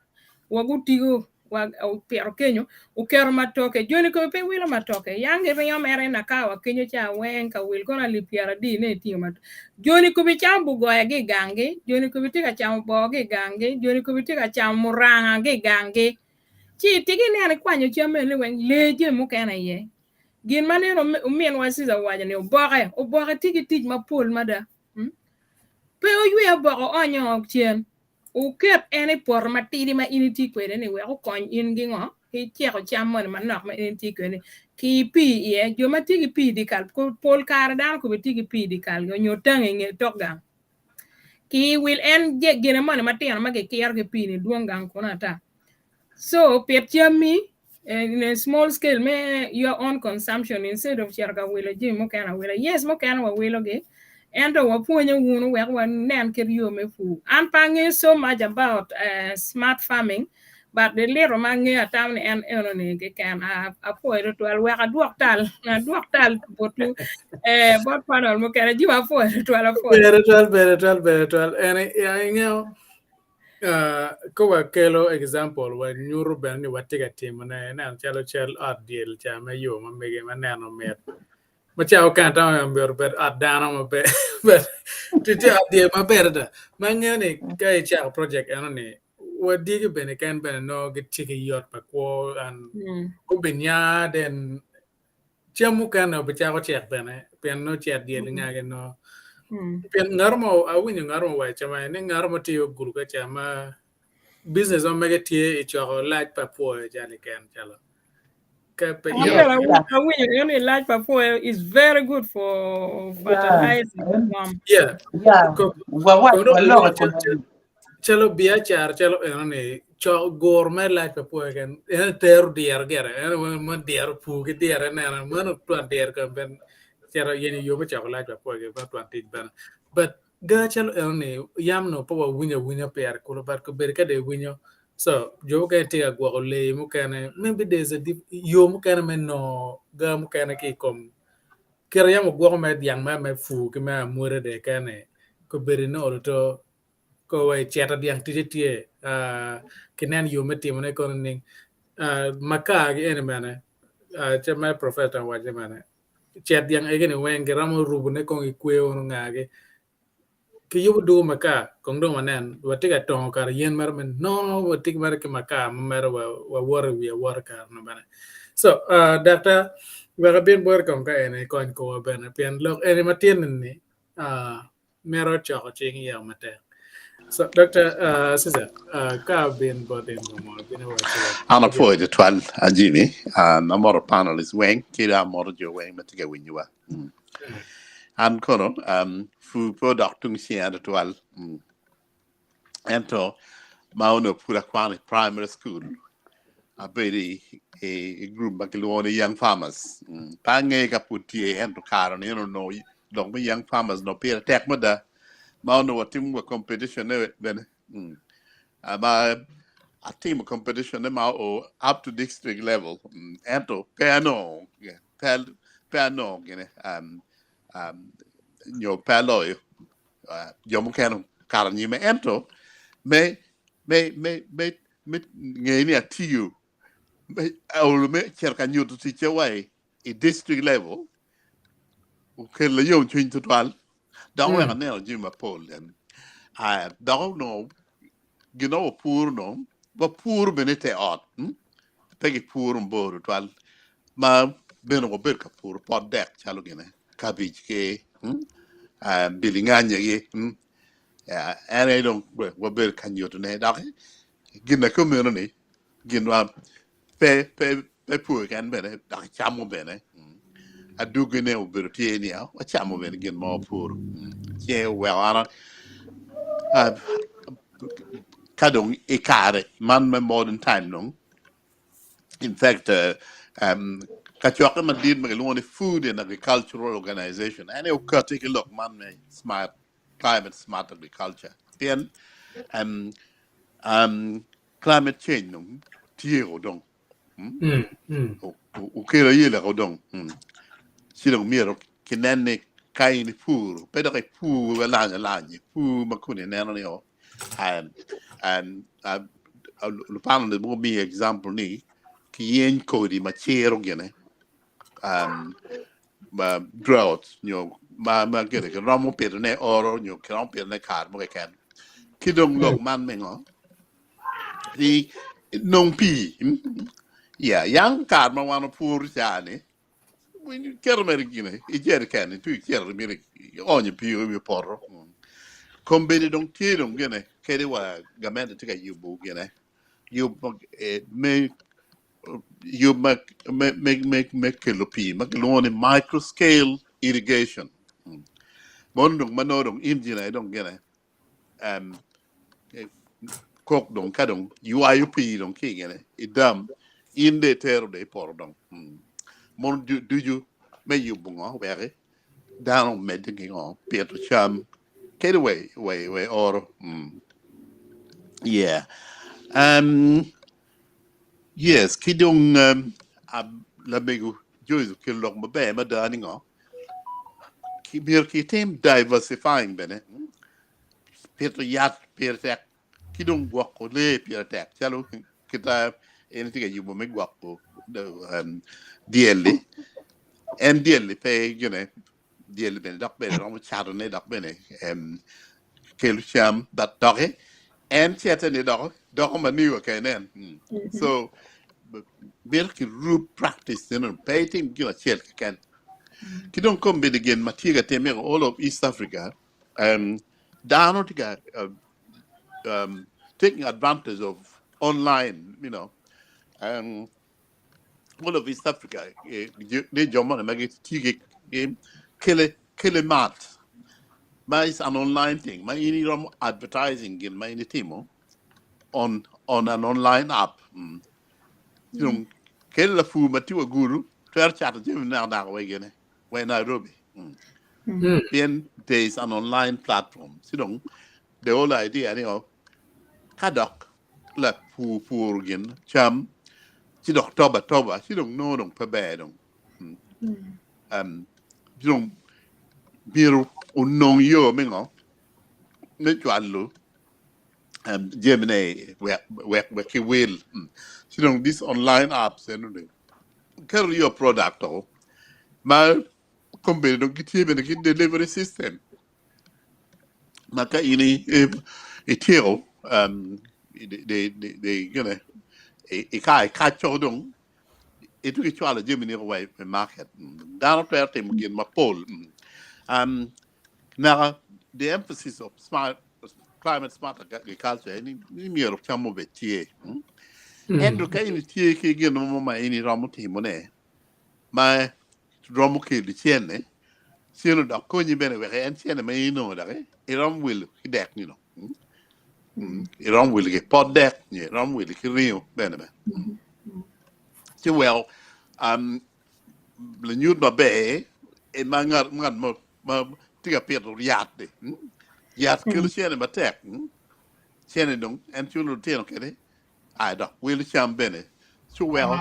wa gutigo wa opito kenyo oketo matoke joni kome pe wilo matoke yang giringo mere nakawa kenyo ca weng ka wil kono alip pyeradi ne itingo matoke joni kobe camo bugoya ki i ganggi joni kobe tye ka camo boo ki i ganggi joni kobe tye ka camo muranga ki i ganggi ci itye ki neno ikwanyo cam eni weng lee jami mukene iye Gin ma nene ominwa Caesar owaco ni oboke, oboke tye ki tic mapol mada. Hmm? Pe oywe oboke oonyo cen, wuket en i poto matidi ma in itye kwede ni wek okony in gi ngo ki ceko cam moni manok ma in itye kwede ni ki pii iye. Jo ma tye ki pii dyekal, pol kare dano kobe tye ki pii dyekal onyo tangi i nge tok gang. Ki wil en gine moni matino ma kikiro ki pii ni dwong gang kunu ata. So pit cammi in a small scale me your own consumption instead of cito ka wilo jami mukene awila. Yes, mukene wawilogi, ento wapwonyo wunu wek wanen kit yo me pur. An pe angeyo so much about smart farming, but the little ma angeyo atamo ni en enoni keken. Apwoyo tutwal wek adwok tal, adwok tal botwu, bot panel mukene. Jim apwoyo tutwal, apwoyo. Ber tutwal, ber tutwal, ber tutwal. En ingeyo Ka wakelo example wanyuto bene ni watye ka timone ineno calo cal ot dyel ca me yo ma mege ma neno mit ma ca okene atamo ni myero obed ot dano maber but tye ot dyel maber adada ma angeyo ni ka icako project eno ni wa dyegi bene ken bene nongo gitye ki yot pa kwo and gubinya then Cam mukene obicako cek bene pien nongo cet dyel ingagi nongo. Pien ngat mo awinyo ngat mo owaco cama ni ngat mo tye ogudo ka ca ma business ma mege tye i coko lac pa pwoyo calo iken calo ka pe Awinyo eno ni lac pa pwoyo is very good for fertilizing ngom. Yeah. Yeah. Waloko Calo biacara calo eno ni cok guro mere lac pa pwoyo keken eno tero dyero gire eno ma dyero pur ki dyere neno meno twon dyero kong ben cito yenyo yo me coko lac pa pwoyo keken meno twon tic bene but ga calo eno ni yam nongo pe wawinyo awinya pire kulu but kobedo ka dong iwinyo so jo mukene tye ka gwoko lee mukene maybe there's a yo mukene me nongo ga mukene ki i kom kite yam ogwoko mere dyang mere me pur ki me amwoda dong keken ni kobedo ni oluto Ko wa i cito dyang ticce tye ki nen yo me timone kono nining? Makar gi eni bene ce me professor owaco bene cet dyang egi ni weng giromo rubone kong i kweyo ono ngagi kiyubo dugo makar kong dong wanen watye ka tongo kare yen mere me nono watye mere ki makar ma mere wawoto i wi awota kare nu bene so daktar wek abin boti kong ka eni ikony korwa bene pien lok eni matin ni mito coko cing yeo matek. So, Dr. Cesar, ka bin bot in mo bin waco. An apwoyo tutwal a Jimmy, an amoto panelist weng ki dong amoto jo weng ma tye ka winyowa. An kono pur pe odok tung cinga tutwal. Ento ma onongo pud akwano i primary school abedo i group ma kilwongo ni Young Farmers. Pe angeyo ka pud tye ento kare ni onongo lok me Young Farmers onongo pire tek mada ma onongo watimo wa competition ne bene. Ma atimo competition ne ma o up to district level ento pe anongo pe anongo gine. nyo pe aloyo jo mukene okato anyime ento me me me me me ngeyo ni atiyo me olo me cito ka nyuto ticce wa i district level okelo yomcwiny tutwal dok oweko aneno jami mapol dok onongo gin ma wapuro dong wapuro bene i te ot pe gipuro mabor tutwal ma bene wabedo ka puro pot dek calo gine kabij ki bilinganyagi en aye dong wabedo ka nyutone dok gin ma kumeno ni gin ma pe pe pe pur keken bene dok icamo bene adwogine obedo tye ni wacamo bene gin ma wapuro ci oweko an ka dong i kare man me modern time dong in fact kacokke madit ma kilwongo ni Food and Agricultural Organization en aye okati ki lok man me smart climate smart agriculture pien Climate change dong tyeko dong okelo ayela ko dong ci dong myero kinen ni ka in ipuro pe dok ipur alany alany ipur ma kun ineno ni o lupano ni gumiyo example ni kiyeny kodi ma ciro gine ma drought nyo ma ma gine kiromo pitone oro nyo kiromo pitone kare mo keken ki dong lok man me ngo ni nong pii ya yang kare ma wan opuro ca-ni iketo mere gine i jerican itye icito myero ionyo pii i wi poto kombeddi dong tye dong gine kadi wa gamente tye ka yubo gine yub me yub me, me, me, me, me kelo pii ma kilwongo ni micro scale irrigation. Mono dong ma nongo dong engine aye dong gine um, kok dong ka dong ywayo pii dong ki gine i dam in de itero de i poto dong. Mm. Mono ducu me yubo ngo weki dano omedde ki ngo pito cam kadi wa wa wa oro. Mm. Yeah. Um, Yes, ki dong lamego Joyce okelo lok maber mada ni ngo myero kitim diversifying bene pito yat pire tek ki dong gwoko lee pire tek calo kita en tye ka yubo me gwoko dyel-li en dyel-li pe gine dyel bene dok bene romo catone dok bene kelo cam but doki en cete ni doko doko manure kene en so mito ki rub practice eno pe itim gin acel keken ki dong kombeddi gin ma tye ka timme all of East Africa um, dano tye ka uh, um, taking advantage of online you know um, all of East Africa ni jo moni ma gitye ki kele kele mat ma is an online thing ma in iromo advertising gin ma in itimo on on an online app mm. Dong kele lapur ma tye wa Gulu twero cato jami naka naka wa gine wa i Nairobi mm. Pien there is an online platform ci dong the whole idea ni oh, ka dok lapur puro gin cam ci dok tobo atoba ci dong nongo dong pe ber dong um, ci dong myero onong yo me ngo me cwalo um, jamine wek wek wek ki wil ci dong this online apps eno ni keto your product o ma kombeddi dong gitye bene ki delivery system ma ka in ityeko i kaco dong itwero cwalo jamini wa i market dano twero timo gin mapol naka the emphasis of smart climate smart agriculture ni myero cam obed tye ento ka in itye ki gin mo ma in iromo timone ma romo kelo cene, cene dok konyi bene wek en cene ma in inongo dok iromo wilo ki dek nino. Iromo wilo ki pot dek nyo iromo wilo ki ringo bene bene. Ci weko um, lanyut maber e ma ngat ngat ma ma tye ka pito yat-ti. Yat kelo cene matek. Cene dong en culo lutino kwede Ai dok wilo cam bene ci oweko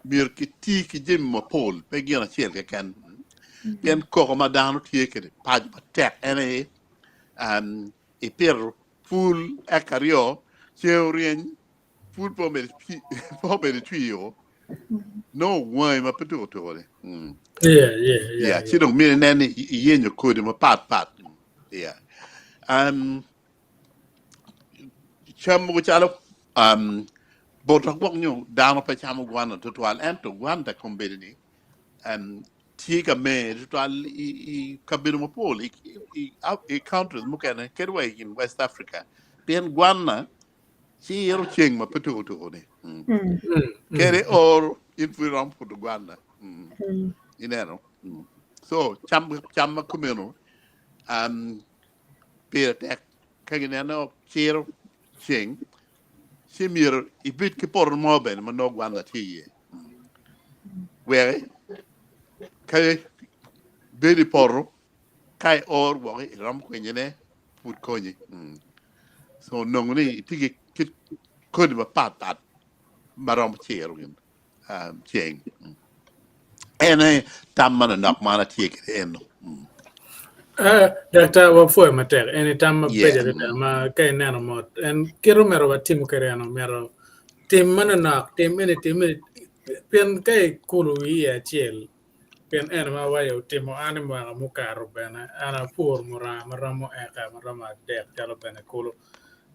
myero kiti ki jami mapol pe gin acel keken. Pien koko ma dano tye kwede paco matek en aye um, ipito pul eka aryo, ceng oryeny, pul pe omedo pe omedo cwio, nongo wangi ma pe tuko tuko ni. Mm. Yeah, yeah, yeah, Yeah, ci dong myero inen ni iyenyo kodi mapat pat. Yeah. Um, cam mogo calo um, bota gwok nyo dano pe camo gwana tutwal ento gwanda kombeddi ni um, tye ka mer tutwal i, i kabedo mapol i, i, i countries mukene kadi wa i West Africa pien gwana ciro ceng ma pe tuko tuko ni. Mm. Kede oro in pud iromo puto gwana. Mm. Ineno? Mm. So cam cam ma kumeno um, pire tek ka gineno ciro ceng ci myero ibed ki poto mo bene ma nongo gwana tye iye. Wek ka bedo i poto ka i or woko iromo kwenyone pud konyi. Mm. So nongo ni itye ki kit kodi mapat pat ma romo ciro gin um, ceng. Mm. En aye tam manonok ma an atye kwede eno. Mm. Ah, Daktar wapwoyo matek. En i tam mabeco Yeah. adada ma ka ineno mot. En kit omyero watimo kwede en omyero tim manonok, tim eni tim eni pien ka ikulo wi iye acel pien en ma awaco otimo an i mwaka mukato bene an apuro muranga maromo eka maromo adek calo bene kulu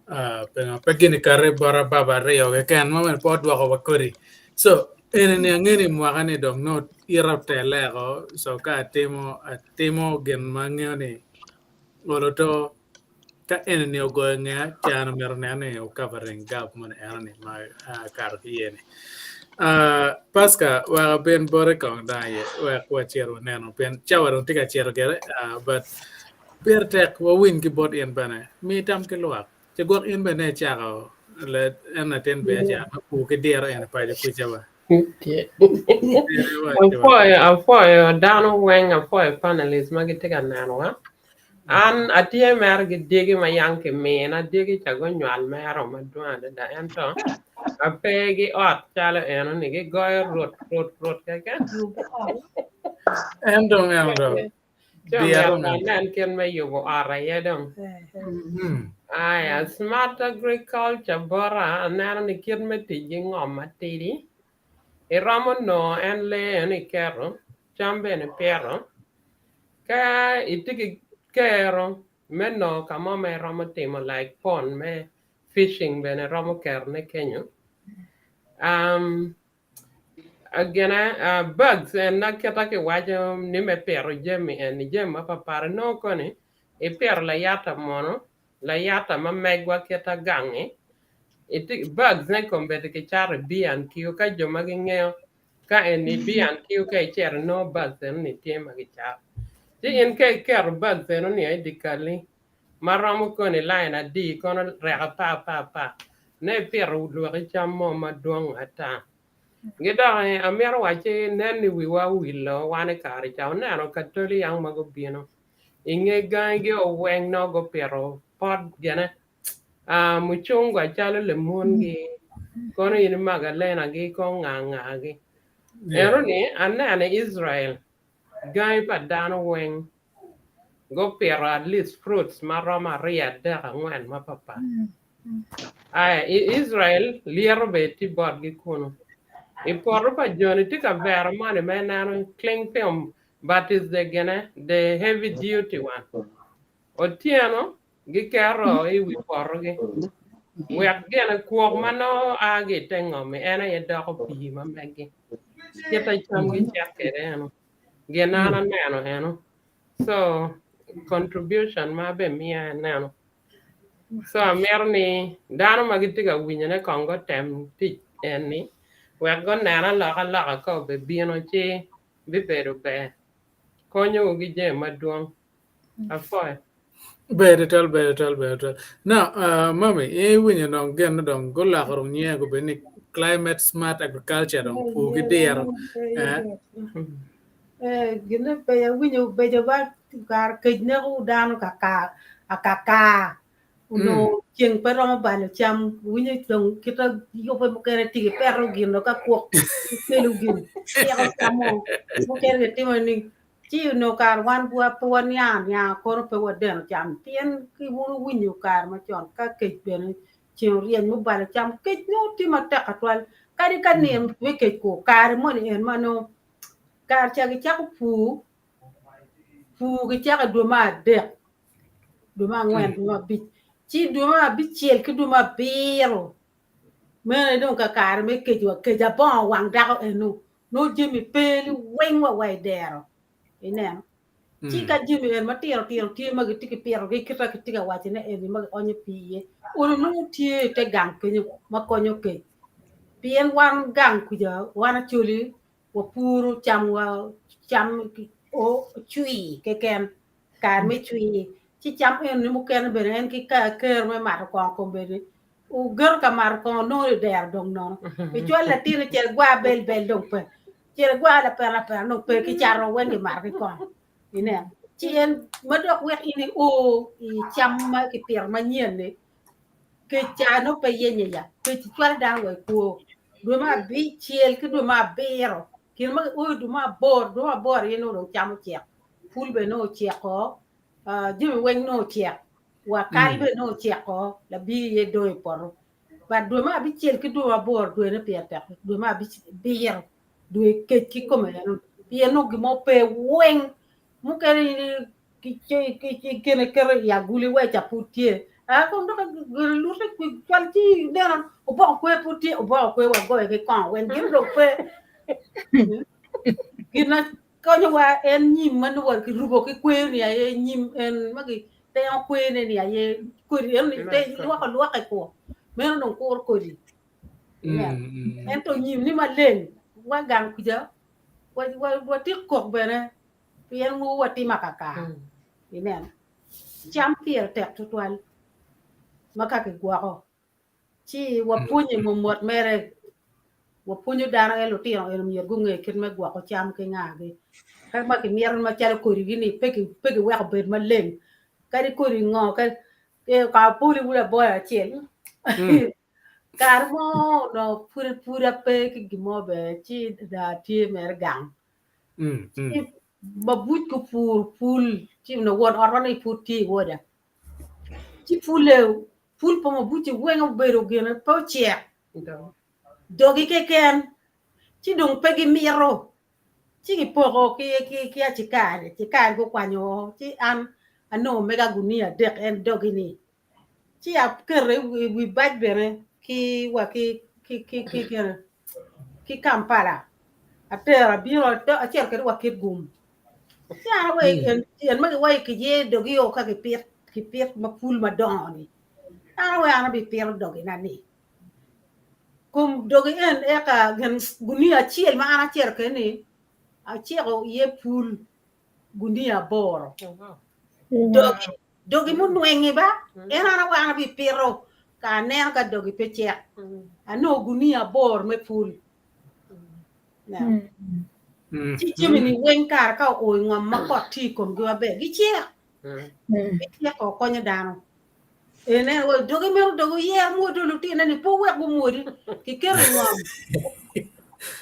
Ah, pingo pe gin ikati bota baba aryo keken ma bene pe odwoko wa kodi. So eni ni ange ni mwaka ni dong nongo ita otele oko so ka atimo atimo gin ma angeyo ni olo to ka eni ni ogoyo ngeya can omyero onen ni o covering gap moni eno ni ma akato ki iye ni. Ah, Pasca wek abin boti kong dong aye wek wacit waneno pien cawa dong tye ka cito gire ah, but pire tek wawiny ki bot in bene mi tam ki lwak ci gwok in bene icako le en latin biacara me pur ki diro en i paco kwica ba. Apwoyo, apwoyo dano weng, apwoyo panelist ma gitye ka nenowa. An atye mere ki dyegi ma yang kimina, dyegi ca gunywal mero madwong adada ento ape ki ot calo eno-ni gigoyo rut rut rut keken. En dong en dong. Ci Dyero omyero en. wanen kit me yubo ot aye dong. Mm. Aya, smart agriculture bota aneno ni kit me tic ki ngom matidi iromo nongo en lee eno iketo, cam bene ipito. Ka itye ki kero me nongo ka mo ma iromo timo like pond me fishing bene iromo ketone kenyo. Um, gine uh, bugs en na kita kiwaco ni me pito jami eni jami mapapat inongo koni ipito layata mono layata ma megwa kita gangi iti bugs ne kombeddi kicato i B&Q ka jo ma gingeyo ka eni B&Q ka icito inongo bugs eno-ni tye ma kicato ci in ka iketo bugs eno-ni i dye kalli ma romo koni line adi kono rek apar apar apar ne ipito lwaki cam mo madwong ata. Gi dok amito wacci nen ni wiwa owilo wan i kare ca oneno katoli yang ma gubino i nge gangi oweng nongo gupito pot gine mucungwa calo lemungi kono in magalena gi kono nga nga gi. Eno ni aneno i Israel gangi pa dano weng gupito at least fruits ma romo aryo adek angwen mapapat. Aya i Israel lyeto bene tye botgi kunu. I poto pa joni tye kavera moni ma ineno cling film but is the gine the heavy duty one. Otyeno giketo i wi potogi wek gine kwok ma nongo a ki i te ngom-mi en aye doko pii ma meggi. Kite camgi cek kwede eno. Gin an aneno eno. So contribution ma abimiyo aneno. So amito ni dano ma gitye ka winyone kong gutem tic eni wek gunen alokaloka ka obibino ci bibedo ber. Konyowu ki jami madwong. Apwoyo. Ber tutwal, ber tutwal, ber tutwal. Now, uh, mami, in iwinyo dong gin ni dong guloko dong nyinge gubedo ni climate smart agriculture dong pur ki diro. Eh, Eh, gine pe awinyo bedo ba kare kec neko dano kaka akaka onongo ceng pe romo balo cam winyo dong kita yubbe mukene tye ki peto gin ka kwok kelo gin ceko camo mukene gitimo ni. Ci onongo kare wan pe waniang anianga kono pe wadeno cam pien ki wun wuwinyo kare macon ka kec bene ceng oryeny mubalo cam kec nongo tye matek atwal kadi ka nino me kec kur kare moni en ma nongo kare ca gicako pur pur gicako i dwe me adek dwe me angwen dwe me abic ci dwe me abicel ki dwe me abiro meno aye dong kakare me kec wa kec abongo wang dako eno nongo jami pe liweng wa wa i dero ineno ci ka jami en matino tino tye ma gitye ki pitogi kit ma kitye ka wacone eni ma gionyo pii iye olo nongo tye i te gang kenyo ma konyo kec pien wan gang kuca wan Acholi wapuro camwa cam cwir keken kare me cwir ci cam eni mukene bene en ki kero me mato kongo kombeddi ogeto ka mato kongo nongo i dero dong nono icwalo latin icito igwar bel bel dong pe cito igwar lapena lapena dong pe ki cato weng gimato ki kongo ineno ci en ma dok wek in io i cam ma kipito manyen-ni kec ca nongo pe yenye ya kec cwalo dano wa i kwo dwe me abicel ki dwe me abiro kine ma gioyo dwe me aboro dwe me aboro aye nongo dong cam ocek pul bene nongo oceko jami weng nongo ocek wa kal bene nongo oceko labir aye dong i poto but dwe me abicel ki dwe me aboro dwene pire tek dwe me abiro dwe kec kikome eno pien nongo gin mo pe weng mukene kine keto i aguli wa ca pud tye a kong dok lute cwal ci ineno oboko kwer pud tye oboko kwer wagoyo ki kongo weng gin dong pe gin na konyowa en nyim ma nongo kirubo ki kwer ni aye nyim en ma gitengo kwerne ni aye kodi eno ni lwoko alwoka i kwo meno dong kuro kodi ento nyim ni maleng wa gang kuca watye kok bene pien mogo watimo akaka ineno cam pire tek tutwal ma ka kigwoko ci wapwonye mot mere wapwonyo dano en lutino eno myero gunge kit me gwoko cam ki ngagi ka ma kimito macalo kodigi ni pe kiweko bed maleng kadi kodi ngo ka aboli wun aboya acel kare mo onongo pud pud ape ki gin mo bene ci daa tye mere gang ci mabuc gupuro pul ci onongo won ot ni pud tye i woda ci pule pul pa mabuc-ci weng obedo gine pe ocek dogi keken ci dong pe gimito ci gipoko ki acikari acikari gukwanyo ci an anongo mega gunia adek en dogi-ni ci aketo i wi bac bene ki wa ki ki Kampala atero abino acito kwede wa Kitgum ci an aweyo en ma giwaco kiye dogi o ka gipit kipit ma pul madongo ni an aweyo an abipito dogina ni kom dogi en eka gin gunia acel ma an acito kwede ni aceko iye pul gunia aboro dogi Dogi munwengi ba, en an awe an abipito ka aneno ka dogi pe cek. Anongo gunia aboro me pul. Ci jami-ni weng kare ka oo i ngom ma kot tye i komgi maber, gicek. Gicek o konyo dano. Ineno wa dogi meno dogi oyer mwodo lutine ni pe wuwek gumwodi kiketo i ngom.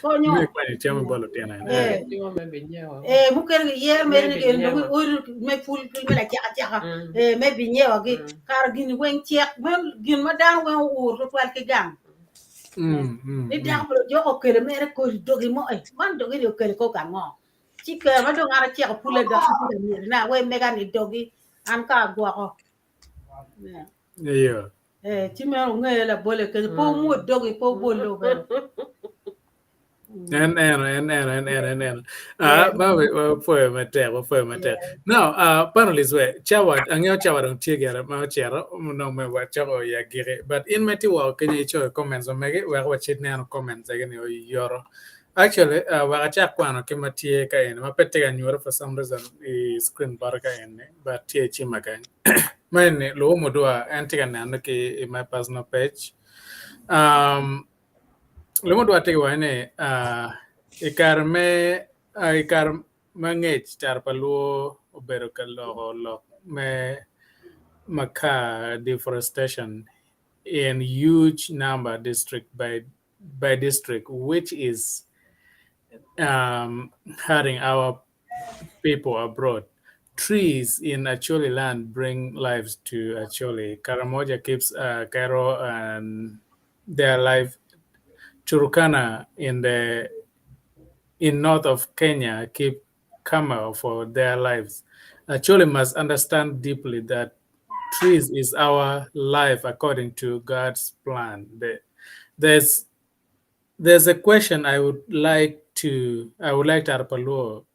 Konyo. Me kwanyo cam bot lutino ene. Eh. Cimo me binyewa. Eh, mukene giyer mere ni Me en binyewa. dong odi me pul me lacek aceka Mm. eh, me binyewagi Mm. kara gini weng cek meno gin ma dano weng ouro tutwal ki gang Mm, mm, ni mm. dako bene ojoko okelo mere kodi dogi mo eh, man dogi ni okelo ko ka ngo ci kero ma dong an aceko pule dok ci tye ka myero na we mega ni dogi an ka agwoko Yeah. Iyo. Eh, ci meno wunge labole kenyo pe wumwod dogi pe wubol bene En eno, en eno, en eno, en eno. Ah, ba wapwoyo matek, wapwoyo matek. Now, uh, panelists we, cawa, angeyo cawa dong tye gire ma ocito, onongo me wacako i agiki. But in ma itye woko kenyo icoyo comments ma megi, wek wacit neno comments egi ni oyoto. Actually, uh, wek acak kwano ki ma tye ka eni, ma pe tye ka nyuto for some reason i screen bota ka eni, but tye i cima kany. Ma eni, luwo mudwa, en tye ka neno ki i my personal page. Um, Lumo dwa tye ka waco ni uh, i kare me uh, i kare ma ngec caro pa luo obedo ka loko lok me makar deforestation in huge number district by by district which is um, hurting our people abroad. Trees in Acholi land bring lives to Acholi. Karamoja keeps uh, Cairo and their life. Turkana in the in north of Kenya keep camel for their lives. Acholi must understand deeply that trees is our life according to God's plan. The, there's there's a question I would like to I would like to Arpaluo,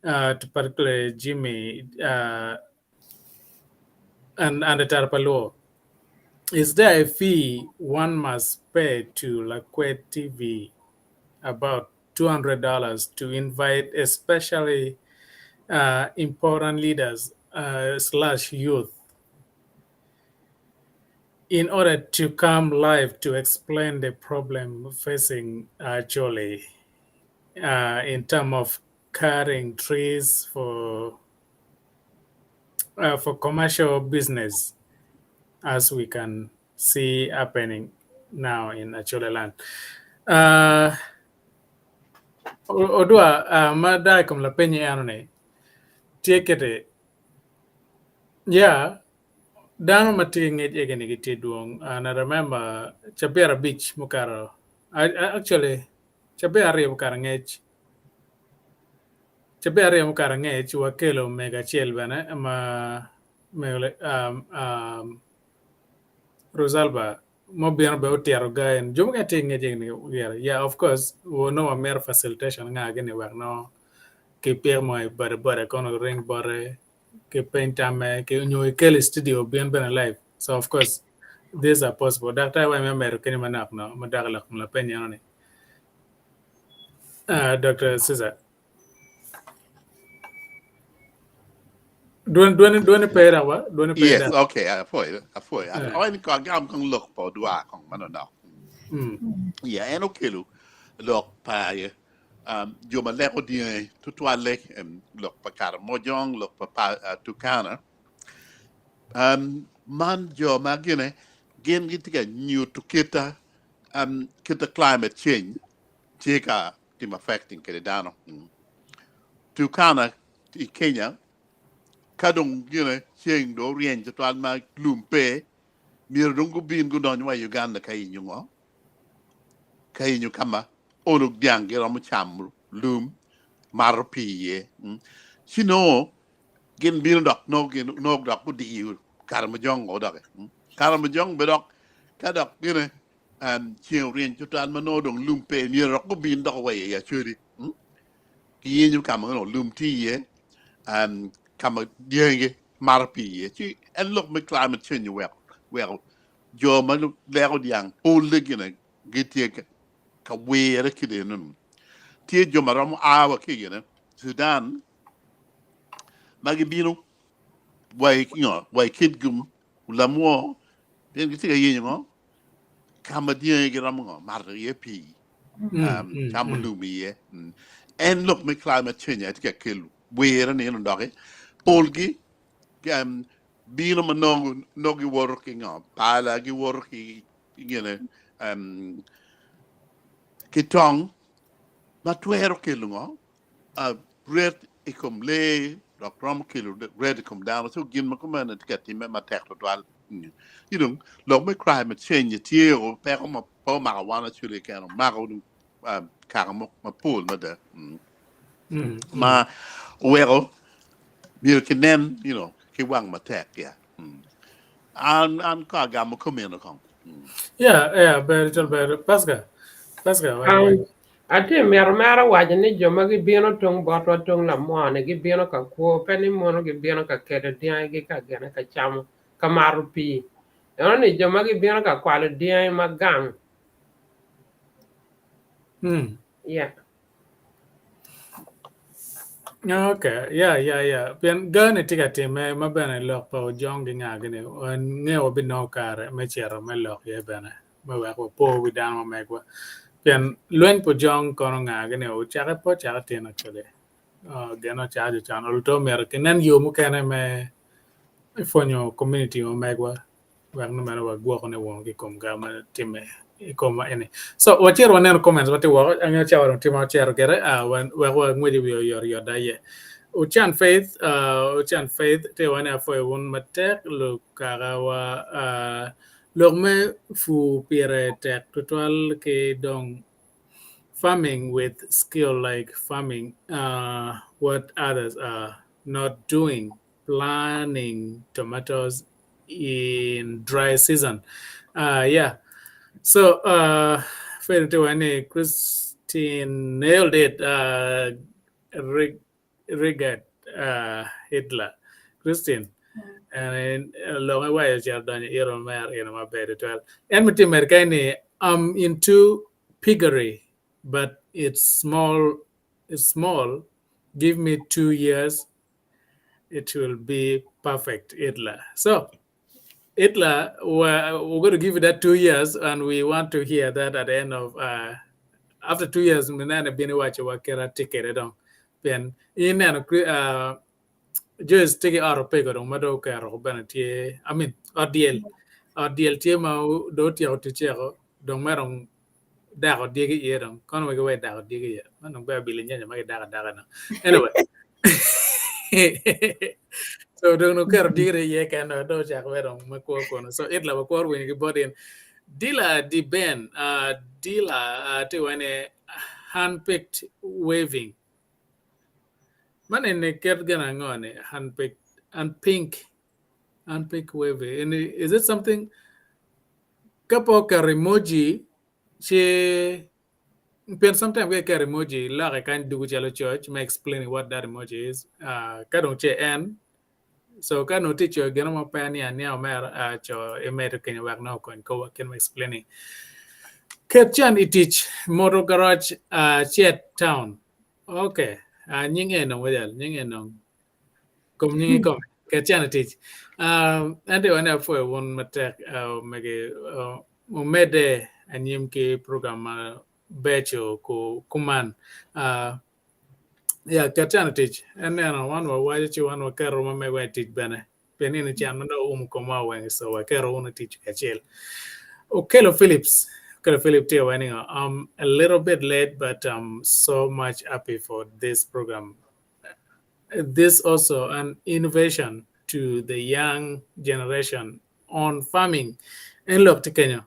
uh, to particularly Jimmy uh, and and Tarpaluo. Is there a fee one must pay to Lakwet TV about $200 to invite especially uh, important leaders uh, slash youth in order to come live to explain the problem facing Acholi uh, in terms of cutting trees for uh, for commercial business, as we can see happening now in Acholi land. Uh, Odwa uh, ma dai kom lapenyi eno ni tye kiti yeah dano ma tye ki ngec egi ni gitye dwong and I remember cabit abic mukato actually cabit aryo mukato angec cabit aryo mukato angec wakelo mego acel bene ma mego um, um, Rosalba ma obino bene otito ga en jo mukene tye ki ngec egi ni gire yeah of course nongo wamito facilitation nga gini wek nongo ki pik mo i bode bode kono ring bote ki peny tamme ki nyo ikel i studio obin bene live so of course these are possible daktar wa me medo kenyo manok no ma dok i lok kom lapeny eno ni uh, Dr. Cesar dwoni dwoni dwoni pe dok wa dwoni pe Yes, dok okay, apwoyo, apwoyo. Eh. Awaco ni kong agam kong lok pa odwar kong manonok. Mm. Yeah, en okelo lok pa um, jo ma leko dyangi tutwalle um, lok pa Karamojong, lok pa, pa uh, Turkana. Um, man jo ma gine gin gitye ka nyuto kita um, kita climate change tye ka timo affecting kede dano. Mm. Turkana i Kenya ka dong gine ceng dong oryeny tutwal ma lum pe myero dong gubin gudony wa i Uganda ka yenyo ngo ka yenyo ka ma olo dyang giromo camo lum mato pii iye mm. Ci nongo gin bino dok nongo gin nongo dok gudiyo Karamojong o doki mm. Karamojong be dok ka dok gine um, ceng oryeny tutwal ma nongo dong lum pe myero dok gubin dok wa i Acholi mm. Giyenyo ka ma nongo lum tye iye um, ka ma dyangi mato pii iye ci en lok me climate change oweko weko jo ma leko dyang polle gine gitye ka ka wire ki eno tye jo ma romo a wa ki gine Sudan ma gibino wa i ngo wa i Kitgum Lamwo pien gitye ka yenyo ngo ka ma dyangi giromo ngo mato iye pii Mm, um, mm, camo mm. lum iye mm. En lok me climate change aye tye ka kelo wire ni eno doki polgi um, bino ma nongo nongo giwoto ki ngo pala giwoto ki gine um, ki tong ma twero kelo ngo uh, ret i kom lee dok romo kelo ret i kom dano so gin ma kumeno tye ka timme matek tutwal Mm. You know, lok me climate change tye o peko ma pe omako wan Acholi keken omako uh, kaka mo mapol mada mm. Mm, mm. ma oweko myero kinen you know, ki wang matek yeah. mm. An an ko agamo komeno kong mm. Yeah, yeah, ber col ber. Pascal, Pascal, wai wai. Um, atye mito mere waco ni jo ma gibino tung botwa tung lamwoo-ni gibino ka kwo pe ni mono gibino ka kelo dyangigi ka gine ka camo ka mato pii. Eno ni jo ma gibino ka kwalo dyangi ma gang. Mm. Yeah. Okay, yeah, yeah, yeah. Pien gani tye ka timme ma bene lok pa ojong ki nga gini angeyo wabinongo kare me cito me lok iye bene me wek wapo wi dano ma megwa. Pien lweny pa ojong kono nga gini ocake pe ocake tin actually. Uh, gin ocake jo con oluto myero kinen yo mukene me pwonyo community ma megwa wek ni meno wagwoko ne wunu ki kom ga ma timme. i komwa eni. So wacito waneno comments ma tye woko angeyo cawa dong tye ma ocito gire wek wangwec i wiye oyotoyot da iye. Ocan Faith, Ocan Faith tye wa ni apwoyo wun matek lukakawa lok me pur pire tek tutwal ki dong farming with skill like farming what others are not doing planning tomatoes in dry season. Yeah. So, Faith tye wa ni Christine nailed it. Riget Hitler. Christine, lok iwaco ocito donyo iro mer ino maber tutwal. En me timere kany ni I'm into piggery but it's small, it's small. Give me 2 years it will be perfect, Hitler. So, Hitler, we're going to give you that 2 years, and we want to hear that at the end of, after 2 years, minene bini wacho wa kera tikere dong. Pien, ineno, Joyce tye ki ot opego dong ma dong oketo bene tye, I mean, ot dyel. Ot dyel tye ma dong otyeko ticce dong mere dong dako dyegi iye dong kono wek iwe dako dyegi iye man dong ber abili nyanya ma gidako adaka no anyway so dong oketo dyegi iye kene dong ocako wek dong me kwo kono so it la wakworo winyo ki bot in Dila di Ben Dila tye wene handpicked waving man eni ket gin ango ni handpicked and pink handpicked waving and is it something Ka pe oketo emoji ci pien sometimes ka iketo emoji iloke kany dugo calo coc me explaining what that emoji is ka dong ce en so ka nongo tye coyo gino mo pe aniang aniang omera co imedo kenyo wek nongo okony kowa kit me explaining. Ket can i tic moto garage cet town okay nying eno wajal nying eno Kom nyingi kome. Ket can i tic. Ento wan apwoyo wun matek omege omedde anyim ki program ma beco kuman. Ya ket can i tic. En neno wan wawaco ci wan waketo ma megwa i tic bene. Pien nino can ma nongo oumo komwa weng so waketo wun i tic kacel. Okello Phillips. Okello Philip tye wa ni I'm a little bit late but I'm so much happy for this program. This also an innovation to the young generation on farming. En lok tye kenyo.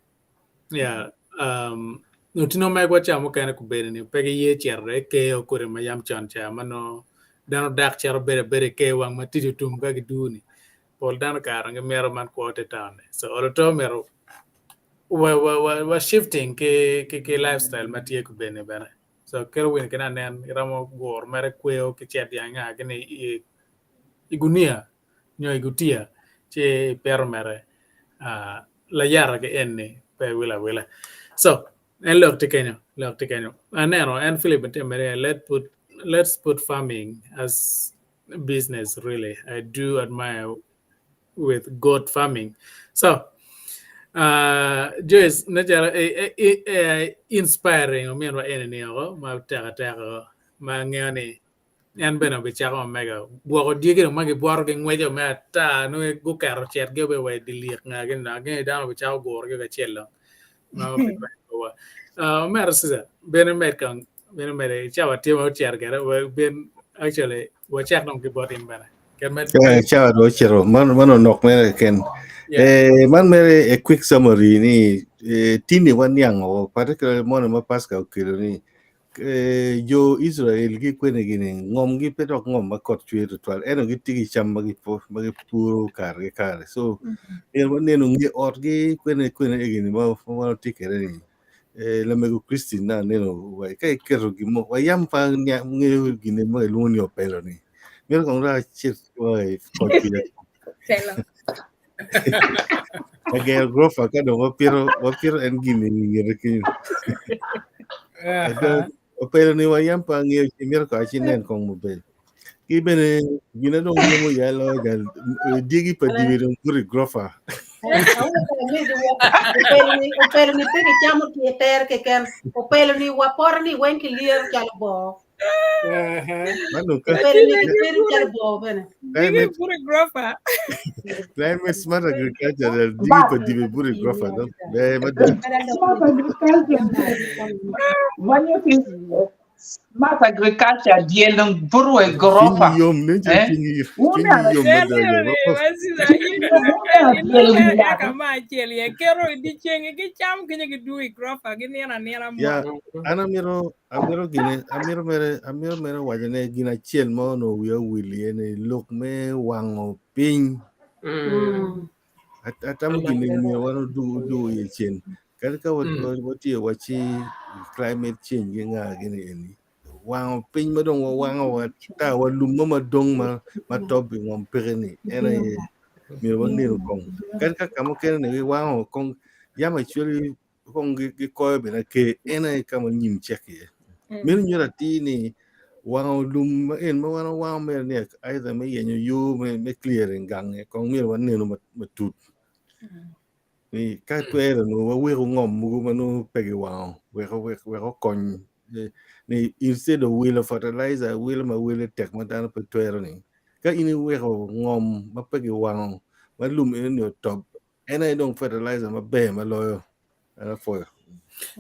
Yeah. Um, lutino megwa ca mukene gubedo ni pe giye cito i keyo kodi ma yam con ca ma nongo dano dak cito bedo abeda i keyo wang ma tic otum ka giduo-ni. Pol dano kare gimito man kwo te town-ni. So olo to myero wa, wa, wa, wa shifting ki, ki, ki lifestyle ma tye kubeni bene. So kelo winy kene anen iromo guro mere kweyo ki cet dyang nga gini i gunia nyo i gutiya ci ipito mere layata ki eni pe wilo awila. So en lok tye kenyo lok tye kenyo aneno en Philip tye mere let put let's put farming as business really I do admire with goat farming. So, Joyce, ne calo inspiring ominwa eni ni oko ma tek ateka oko ma angeyo ni en bene obicako ma mega gwoko dyegi dong ma gibwoto ki ngweco me ata nongo guketo cetgi obedo wa i dye lyek nga gini dong angeyo ni dano obicako gurogi kacel dong ma obitwero Omera Susan bene med kong bene med i cawa tye ma ocito kwede ben actually wacak dong ki bot in bene. Eh, cawa dong ocito man man onok mere keken. Yeah. Eh, man mere a quick summary ni eh, tini waniango particularly mono ma Pascal okelo ni eh, jo Israel gi kwene gini ngom gi pe dok ngom ma kot cwer tutwal ento gitye ki cam ma ma gipuro kare ki kare so myero wanenu nge otgi kwene kwene egini ma ma wan watye kwede ni eh, lamego Christine na aneno wa ka iketo gin mo wa yam pa ngeyo gine ma kilwongo ni opelo ni myero kong dong acit wa i koc kwija Pelo. Agero gurofa ka dong wapito wapito en gin i ngete kenyo. Ado opelo ni wa yam pa angeyo ci myero kong aci nen kong maber. Ki bene gina dong yemo ya lo jal dyegi pa diwi dong buto i gurofa. Opelo ni pe kicamo tye tere keken. Opelo ni wa poto ni weng kilyero calo boo. Mano ka Bedo calo bor bene. Digi climate puro i gurofa. climate smart agriculture del digi pa dibi puro i gurofa no. Ber mada. Smart agriculture. Manyo ki smart agriculture dyel dong buto i Cwinyi gurofa. yom nen calo Eh? cwinyi Wun cwinyi neno yom Del mada ni yo. masira wun neno dyel i wi eka yat. ma acel ye keto i dyeceng gicam kenyo gidwogo i gurofa ginino anina Ya mot. an amito amito gine amito mere amito mere waco ne gin acel ma onongo wiya owil iye ni lok me wango piny. Atamo gin ni myero wan odug iye cen. Kadi ka watye waci climate change ki nga gini eni wango piny ma dong wawango wa ta wa lum mo madong ma ma top i ngom peke ni en aye myero wanenu kong. Kadi ka ka mukene ni giwango kong yam actually kong gikoyo bene ker en aye ka ma nyim cek iye. Meno nyuto atir ni wango lum ma en ma wan wawango mere ni either me yenyo yo me clearing gange kong myero wanenu matut. Ni ka twere nongo waweko ngom mogo ma nongo pe giwango wek wek okony ni instead of wilo fertilizer awila ma wele tek ma dano pe twero ni ka in iweko ngom ma pe giwango ma lum eno ni otop en aye dong fertilizer maber ma loyo en apwoyo.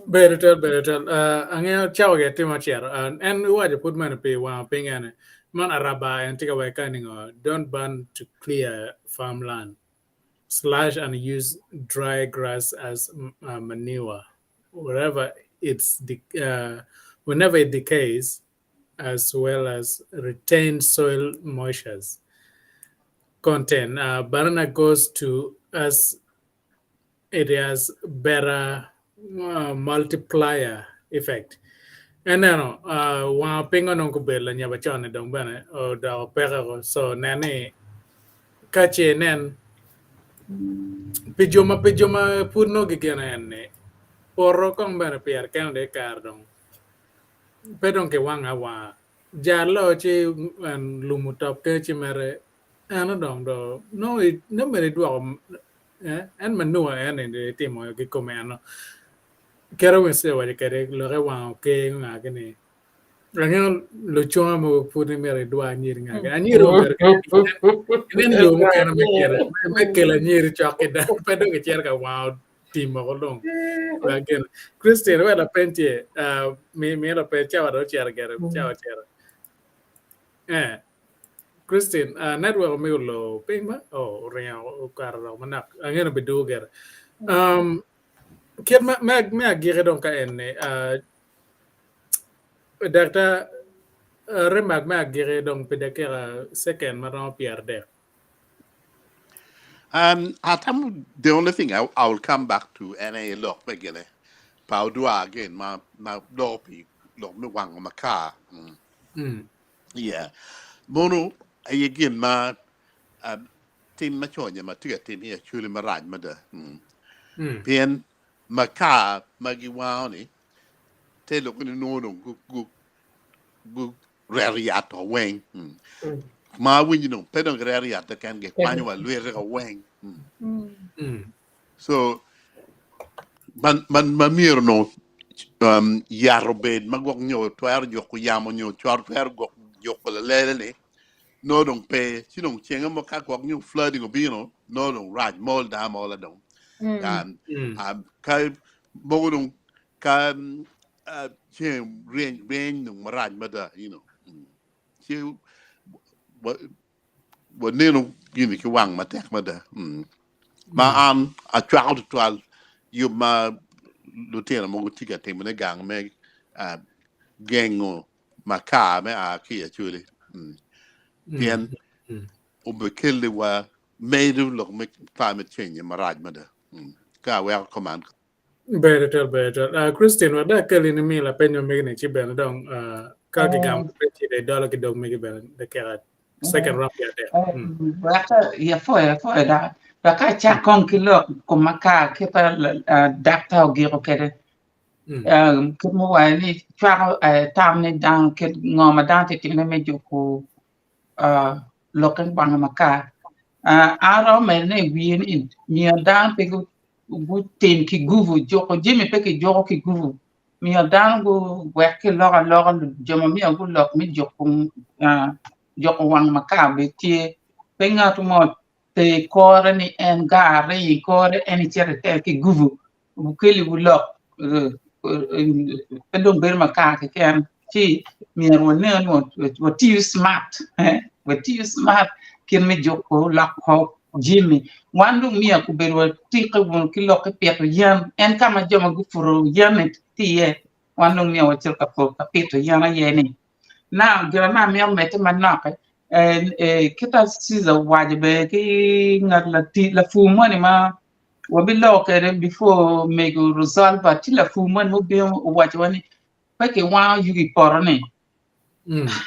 Ber twatwal, ber twatwal. Uh, angeyo cawa ge timo cito. Uh, en iwaco pud meno pi wango piny ene. Man araba en tye ka waco ka ningo don't burn to clear farmland. Slash and use dry grass as uh, manure. Wherever it's de- uh, whenever it decays, as well as retain soil moistures content. Uh, banana goes to as it has better uh, multiplier effect. Eneno, uh, wango piny onongo gubedo lanyaba con-ni dong bene odoko peke so nen ni ka ce inen pi jo ma pi jo ma pud nongo gigeno en ni poto kong bene pire kene dong i kare dong pe dong kiwango awanga jal-lo ci lum otop kenyo ci mere eno dong do nongo nongo myero idwoko en manure en eni itimo kikome eno kite Winston owaco kwede lokke wango ker nga gini angeyo lucunga mogo pud ni myero idwa anyiri nga gini anyiri obedo inen yo mukene me kelo me kelo anyiri cok ki dano pe dong icito ka wango tim woko dong gin Christine wek lapeny tye mi mi lapeny cawa dong ocito gire cawa ocito eh Christine uh, network omiyo olo piny ba oh oringo okato dok manok angeyo ni obidwogo gire um, kit me, me, me agiki dong ka en-ni uh, daktar uh, remark me agiki dong pi dakika second ma romo 30. Atamo the only thing I will come back to en aye lok me gine pa odwar again ma ma loko pi lok me wango makar. Yeah. Mono aye gin ma tim ma co ma tye ka tim i Acholi marac mada. Pien makar ma giwango ni te lok ni nongo dong gureto yat o weng. Ma awinjo dong pe dong gireto yat keken gikwanyo wa lwite o weng. So man man ma myero onongo um, yat obed ma gwok nyo twero juko yamo nyo cwaro twero gwok juko lalele ni nongo dong pe ci dong cenge mo ka gwok nyo flooding obino nongo dong rac mol da amola dong um, um, ka mogo dong ka um, uh, ceng ryeny ryeny dong marac mada you know ci wa- waneno gini ki wang matek mada ma an acwako tutwal yub ma lutino mogo tye ka timone gang me uh, gengo makar me a ki i Acholi pien obikeliwa medo lok me climate change marac mada ka aweko kuman. Ber twatwal, ber twatwal. Uh, Christine, wek dong akeli ni mi lapeny ma megi ni ci bene dong uh, ka gigamo pe ci dong idolo ki dog megi bene dakika second round ki adek. Wek apwoyo apwoyo dok wek acak kong ki lok kom makar kit ma daktar ogiko kwede kit ma owaco ni cwako tam ni dano kit ngo ma dano tye ka timone me juko lokke wango makar. An aromo medo ne i wiye ni myero dano pe gutim ki gubu juko jami pe kijuko ki gubu. Miyo dano guwek ki lok aloka jo ma myero gulok me juko juko wang makar bene tye. Pe ngat mo oter kore ni en gar ringo i kore en icito iter ki gubu wukeliwu lok pe dong bedo makar keken ci myero wanen ni watiyo smart watiyo smart kit me juko loko jami wan dong myero obedo watike wunu ki lok ki pito yen en ka ma jo ma gupuro yen-ni tye iye wan dong myero wacit ka pito yen aye ni now gin ma amito medde manok kita Caesar owaco bene ki ngat lapur moni ma wabiloko kwede before mego Rosalba tye lapur moni ma obino owaco wa ni pe kiwango yugi i poto ni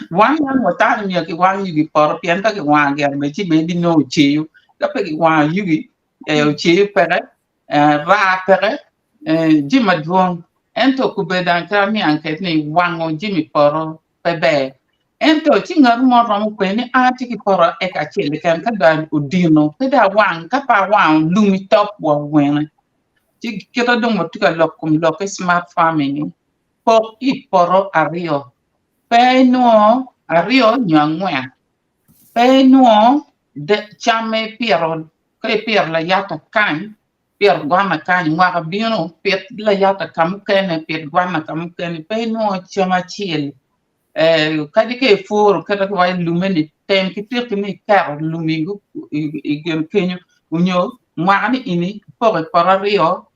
wan yam watamo ni myero kiwang yugi i poto pien ka kiwango gire bene ci bene ibinongo oceyo ka pe kiwango yugi oceyo peke raa peke jami madwong ento kobedo dang kit aniang kwede ni wango jami i poto pe ber ento ci ngat mo romo penyo ni an atye ki poto eka acel keken ka dong odino pe dong awang ka pe awango lum itop wa wene ci kite dong watye ka lok kom lok ki smart farming ni pok i poto aryo pe inwongo aryo nyo angwen pe inwongo cam ma ipito ka ipito layata kany pito gwana kany mwaka bino pit layata ka mukene pit gwana ka mukene pe inwongo cam acel kadi ka ipuro kit ma kiwaco lumme ni tem ki piki ni iketo lum i gin kenyo nyo mwaka ni eni ipoko i poto aryo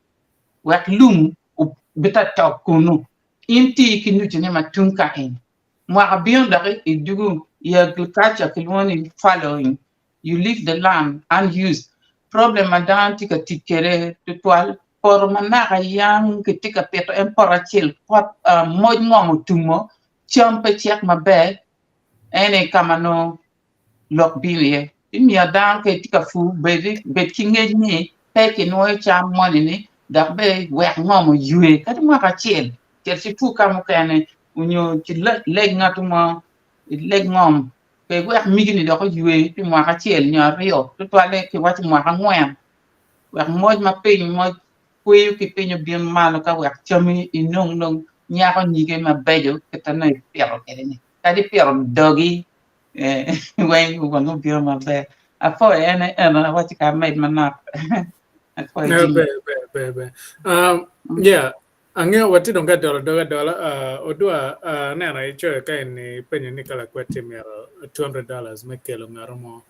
wek lum obed ta top kunu in ti ki nucune ma tung ka eni mwaka bino dok idwogo i agriculture kilwongo ni fallowing you leave the land unused problem ma dano tye ka tic kwede tutwal poto ma naka yang kitye ka pito en poto acel pot moc ngom otumo cam pe cek maber ene ka ma nongo lok bino iye imiyo dano ka itye ka pur bed ki ngec ni pe kinwoyo cam moni ni dok bene wek ngom oywe kadi mwaka acel cit ipur ka mukene onyo ileg ngat mo ileg ngom pe iwek migini dok oywe pi mwaka acel nyo aryo tutwalle kiwaco mwaka angwen wek moc ma piny moc kweyo ki piny obin malo ka wek cami inong dong nyako nyige mabeco kit ma nongo ipito kwede ni kadi ipito dogi weng wang obino maber apwoyo en eno awaco ka amed manok apwoyo Jimmy. Ber ber ber ber. Yeah Angeyo watye dong ka dolo dog adola. Odwa aneno icoyo ka eni ipenyo ni ka lakwed tye myero $200 me kelo ngato mo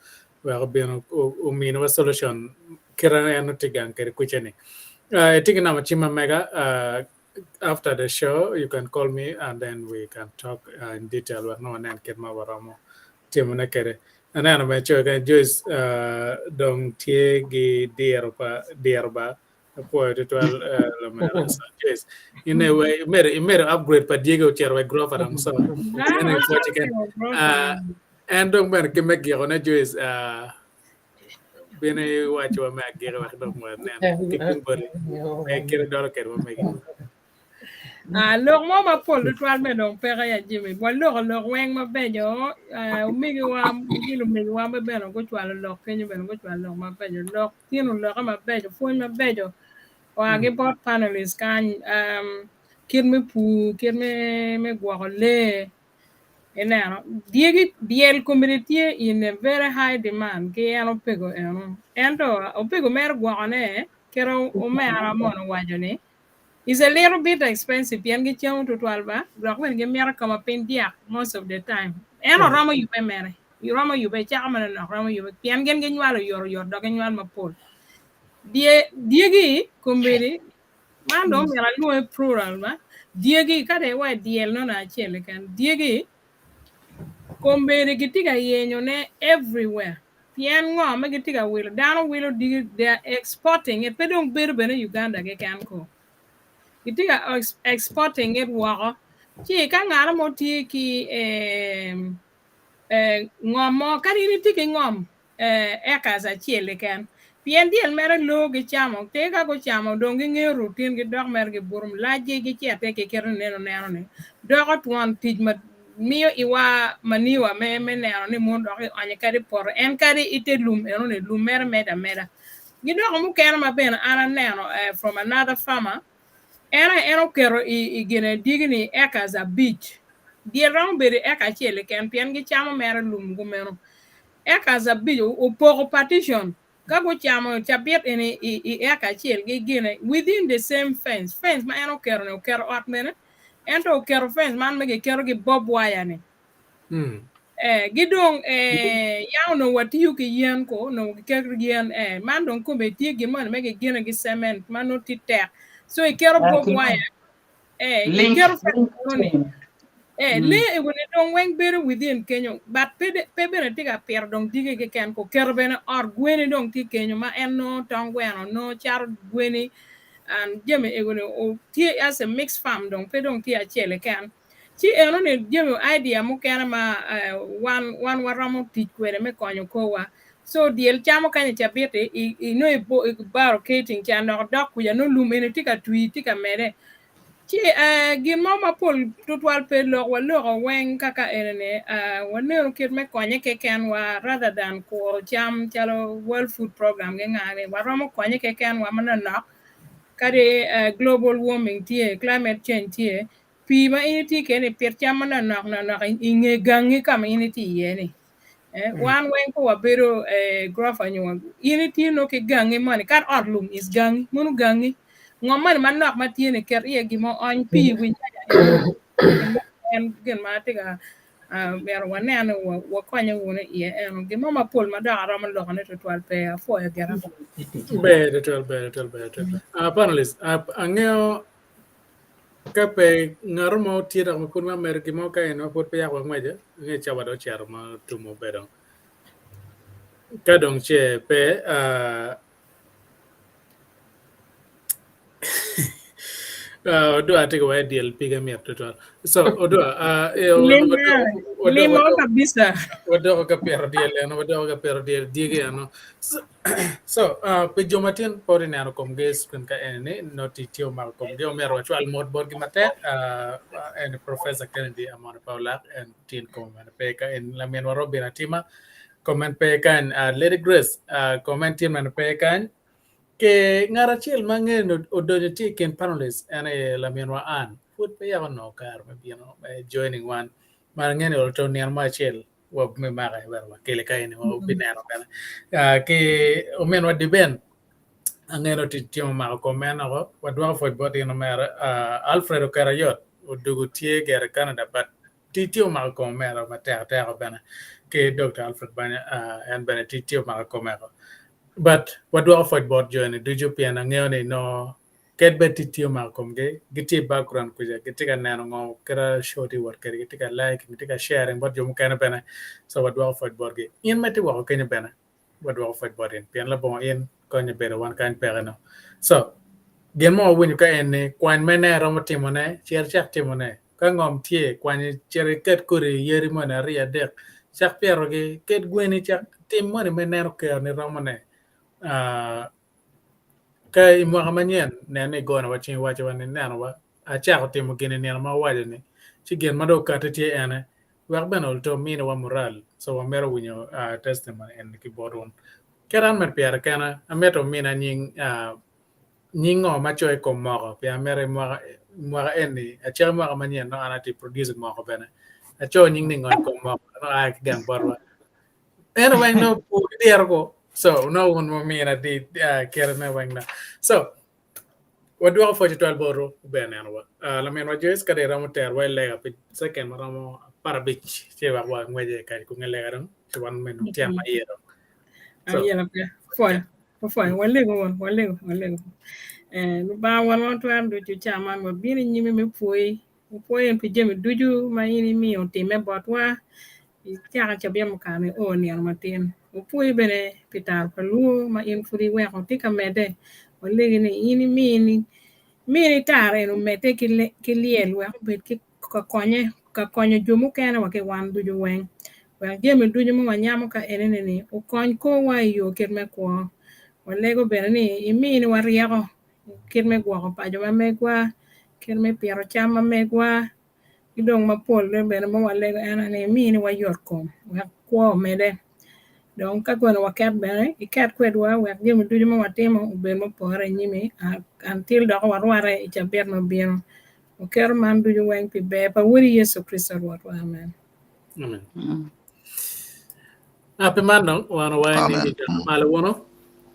wek obin ominiwa solution kite en nongo tye gang kwede kuca ni. Itye ki namba cim ma mega after the show you can call me and then we can talk in detail wek nongo wanen kit ma waromo timone kwede. Aneno bene icoyo kany Joyce dong tye ki diro pa diro ba Apwoyo tutwal lamera Sanchez. In imedo imedo upgrade pa Diego ocito wa Grover dong so. En aye pwoc keken. En dong bene ki me giko ne Joyce bino iwaco wa me agiki wek dong wanen ki tung boti. Kit idolo kwede wa megi. Ah, lok mo mapol tutwal me dong peke ya Jimmy. Waloko lok weng mabeco. Ah, omegiwa ki lumegiwa me bene gucwalo lok kenyo bene gucwalo lok mabeco. Lok tino loke mabeco, pwony mabeco. Oa ki bot panelists kany. Um, kit me pur, kit me, me gwoko lee. Ineno, dyegi, dyel komiti tye in a very high demand ki en opego eno. Ento opego mere gwokone, kit omera mono owaco ni, is a little bit expensive pien gicamo tutwal ba dok bene gimito ka ma piny dyak most of the time. En oromo yubbe mere, romo yubbe cako manonok romo yubbe pien gin ginywalo oyotoyot dok ginywal mapol. Dye, dyegi kombeddi man dong omyero alwonge plural ba dyegi ka dong iwaco dyel nono acel keken dyegi kombeddi gitye ka yenyone everywhere Pien ngo ma gitye ka wilo? Dano wilo diki, they are exporting it, pe dong bedo bene i Uganda keken ko. Gitye ka exporting it woko. Ci ka ngat mo tye ki eh, eh, ngom mo, kadi in itye ki ngom eh, acres acel keken, pien dyel mere loo gicamo, te ka gucamo dong gingeyo routine gi dok mere gibuto lacgi gicete ki kite neno neno ni doko twon tic ma miyo iwa maniwa me me neno ni mon dok ionyo kadi poto en kadi ite lum eno ni lum mere medo ameda. Gi doko mukene ma bene an aneno eh, from another farmer. En aye en oketo i i gine dyegi-ni acres abic. Dyel romo bedo i eka acel keken pien gicamo mere lum kumeno. Acres abic opoko partition ka gucamo cabit eni i i eka acel gi gine within the same fence. Fence ma en oketo ni oketo ot mene ento oketo fence man ma giketo ki bob wire ni. Eh, gi dong eh, yam onongo watiyo ki yen ko, onongo giketo yen eh, man dong kome tye gin moni ma gigine ki cement ma nongo tye tek. So iketo bob wire, eh, Link, iketo fence link enoni. chain. Eh, Mm. lee egoni dong weng bedo within kenyo, but pe, de- pe bene tye ka pito dong dyegi keken ko, keto bene ot gweni dong tye kenyo ma en nongo tong gweno, nongo cato gweni and jami egoni o, tye as a mixed farm dong pe dong tye acel keken. Ci enoni jami idea mukene ma eh, wan wan waromo tic kwede me konyo korwa. So dyel camo kany i cabit-ti, i, i nongo ibo, ibaro keting ca dok dok kuca nongo lum eni tye ka twi tye ka mede. Ci eh, gin mo mapol tutwal pe lok waloko weng kaka enini eh, waneno kit me konye kekenwa rather than kuro cam calo World Food Program gi nga-ni waromo konye kekenwa manonok kadi eh, global warming tye, climate change tye, pii ma in itye kwede ni pit cam manonok nonok i nge gangi ka ma in itye iye ni. Eh, wan weng pe wabedo eh, gurofa nyo in itye nongo ki gangi moni kadi ot lum is gangi mono gangi ngom moni manok ma tye ni ket iye gin mo ony pii i wi nyanya eno en gin ma atye ka ah, myero wanen ni wa- wakonye wunu iye eno gin mo mapol ma dok aromo lokone tutwal pe apwoyo gira. Ber tutwal, ber tutwal, ber tutwal. Uh, panelist, uh, angeyo Ka pe ngat mo tye dok ma pud ma medo gin mo ka en ma pud peya wangweco, angeyo cawa dong ocito ma otum obedo. Ka dong ce pe, Odwa tye ka waco dyel pige mit tutwal. So Odwa, Limo kabisa. wadoko ka pito dyel eno, wadoko ka pito dyel dyegi eno. So, uh, pi jo matin pod ineno komgi i screen ka eni ni nongo tic tye omako komgi omyero wacwal mot botgi matek uh, eni Professor Kennedy Amone Paulak en tin kome pe ka en laminwa Robin Atima comment pe kany uh, Lady Grace uh, comment tye mene pe kany ke ngat acel ma angeyo ni odonyo tye i kin panelists en aye laminwa Ann pud pe yaka onongo kare me bino me joining wan ma angeyo ni oto nino mo acel wabimake wek wakele ka eni wabineno bene. Ah, ki ominwa Diben angeyo ni tic tye omako kom en oko wadwoko pwoc bot in omera Ah, Alfred Okerayot odugo tye gere Canada but tic tye omako kom omera matek ateka bene ki Dr. Alfred Banya ah, en bene tic tye omako kome oko but wadwoko pwoc bot jo eni ducu pien angeyo ni nongo Kadi bed tic tye omako komgi, gitye i background kuca, gitye ka neno ngo kit ma show tye ka wot kwede, gitye ka liking, gitye ka sharing bot jo mukene bene, so wadwoko pwoc botgi. In ma itye woko kenyo bene, wadwoko pwoc bot in pien labongo in konyo bedo wan kany peke no. So, gin mo wawinyo ka en ni kwany mene iromo timone, cit icak timone. Ka ngom tye, kwany cit iket kodi yadi moni aryo adek, cak pitogi, ket gweni, cak tim moni ma ineno keroni romone. Uh, Ka i mwaka manyen, nen ni igonowa cing iwacowa ni, 'Nenowa, acako timo gin i nino ma awaco-ni, ci gin ma dong okatti tye ene. Wek bene olto miniwa mural, so wamito winyo testimony eni ki bot wun. Kit an med pire kena, amito wumina nying nying ngo ma coyo i kom moko, pien amito i mwaka mwaka eni, acaki mwaka manyen nongo an atye producing moko bene. Aco nying ni ngo i kom moko, nongo aa ki gang botwa. Ento weng nongo pur ki diro ko. So nongo wun wumina di uh, kite me weng na. So wadwoko pwoc tutwal botwu wuber nenowa. Uh, laminwa Joyce ka dong iromo terowa i lega pi second ma romo 15 ci wek wangwece kadi kunge lega dong ci wan meno tyen ma iye dong. So, Ayela pe. Pwoyo. Pwoyo. Walego won, walego, walego. Eh, Lubanga wan ma twero ducu ca man wabino i nyimi me pwoyi. Wapwoyo in pi jami ducu ma in imiyo otimme botwa i caka cabit mukato nio nino matin. Wapwoyi bene pi taro pa lwor ma in pud iweko tye ka medde. Walegi ni in imini mini tara eni omedde ki lyel wek obed ki ka konye ka konyo jo mukene wa ki wan ducu weng. Wek jami ducu ma wanyamo ka enini-ni okony korwa i yo kit me kwo. Walego bene ni iminiwa ryeko kit me gwoko paco ma megwa, kit me pito cam ma megwa, ki dong mapol bene ma walego en aye ni iminiwa yot kom wek kwo omedde. Dong ka kwene waket bene, iket kwedwa wek jami ducu ma watimo obed mupore i nyimi until dok warwate i cabit ma bino. Waketo man ducu weng pi ber pa Wodi Yecu Kricito Rwotwa. Amen. Amen. Ah, pi man dong wan owayo ni Amen. jami malo wono.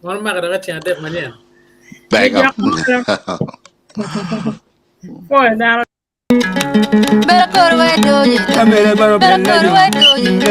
Wan omako dok ceng adek manyen. Thank you. Pwoyo dano. Bedo kor wek doyi. Bedo kor wek doyi.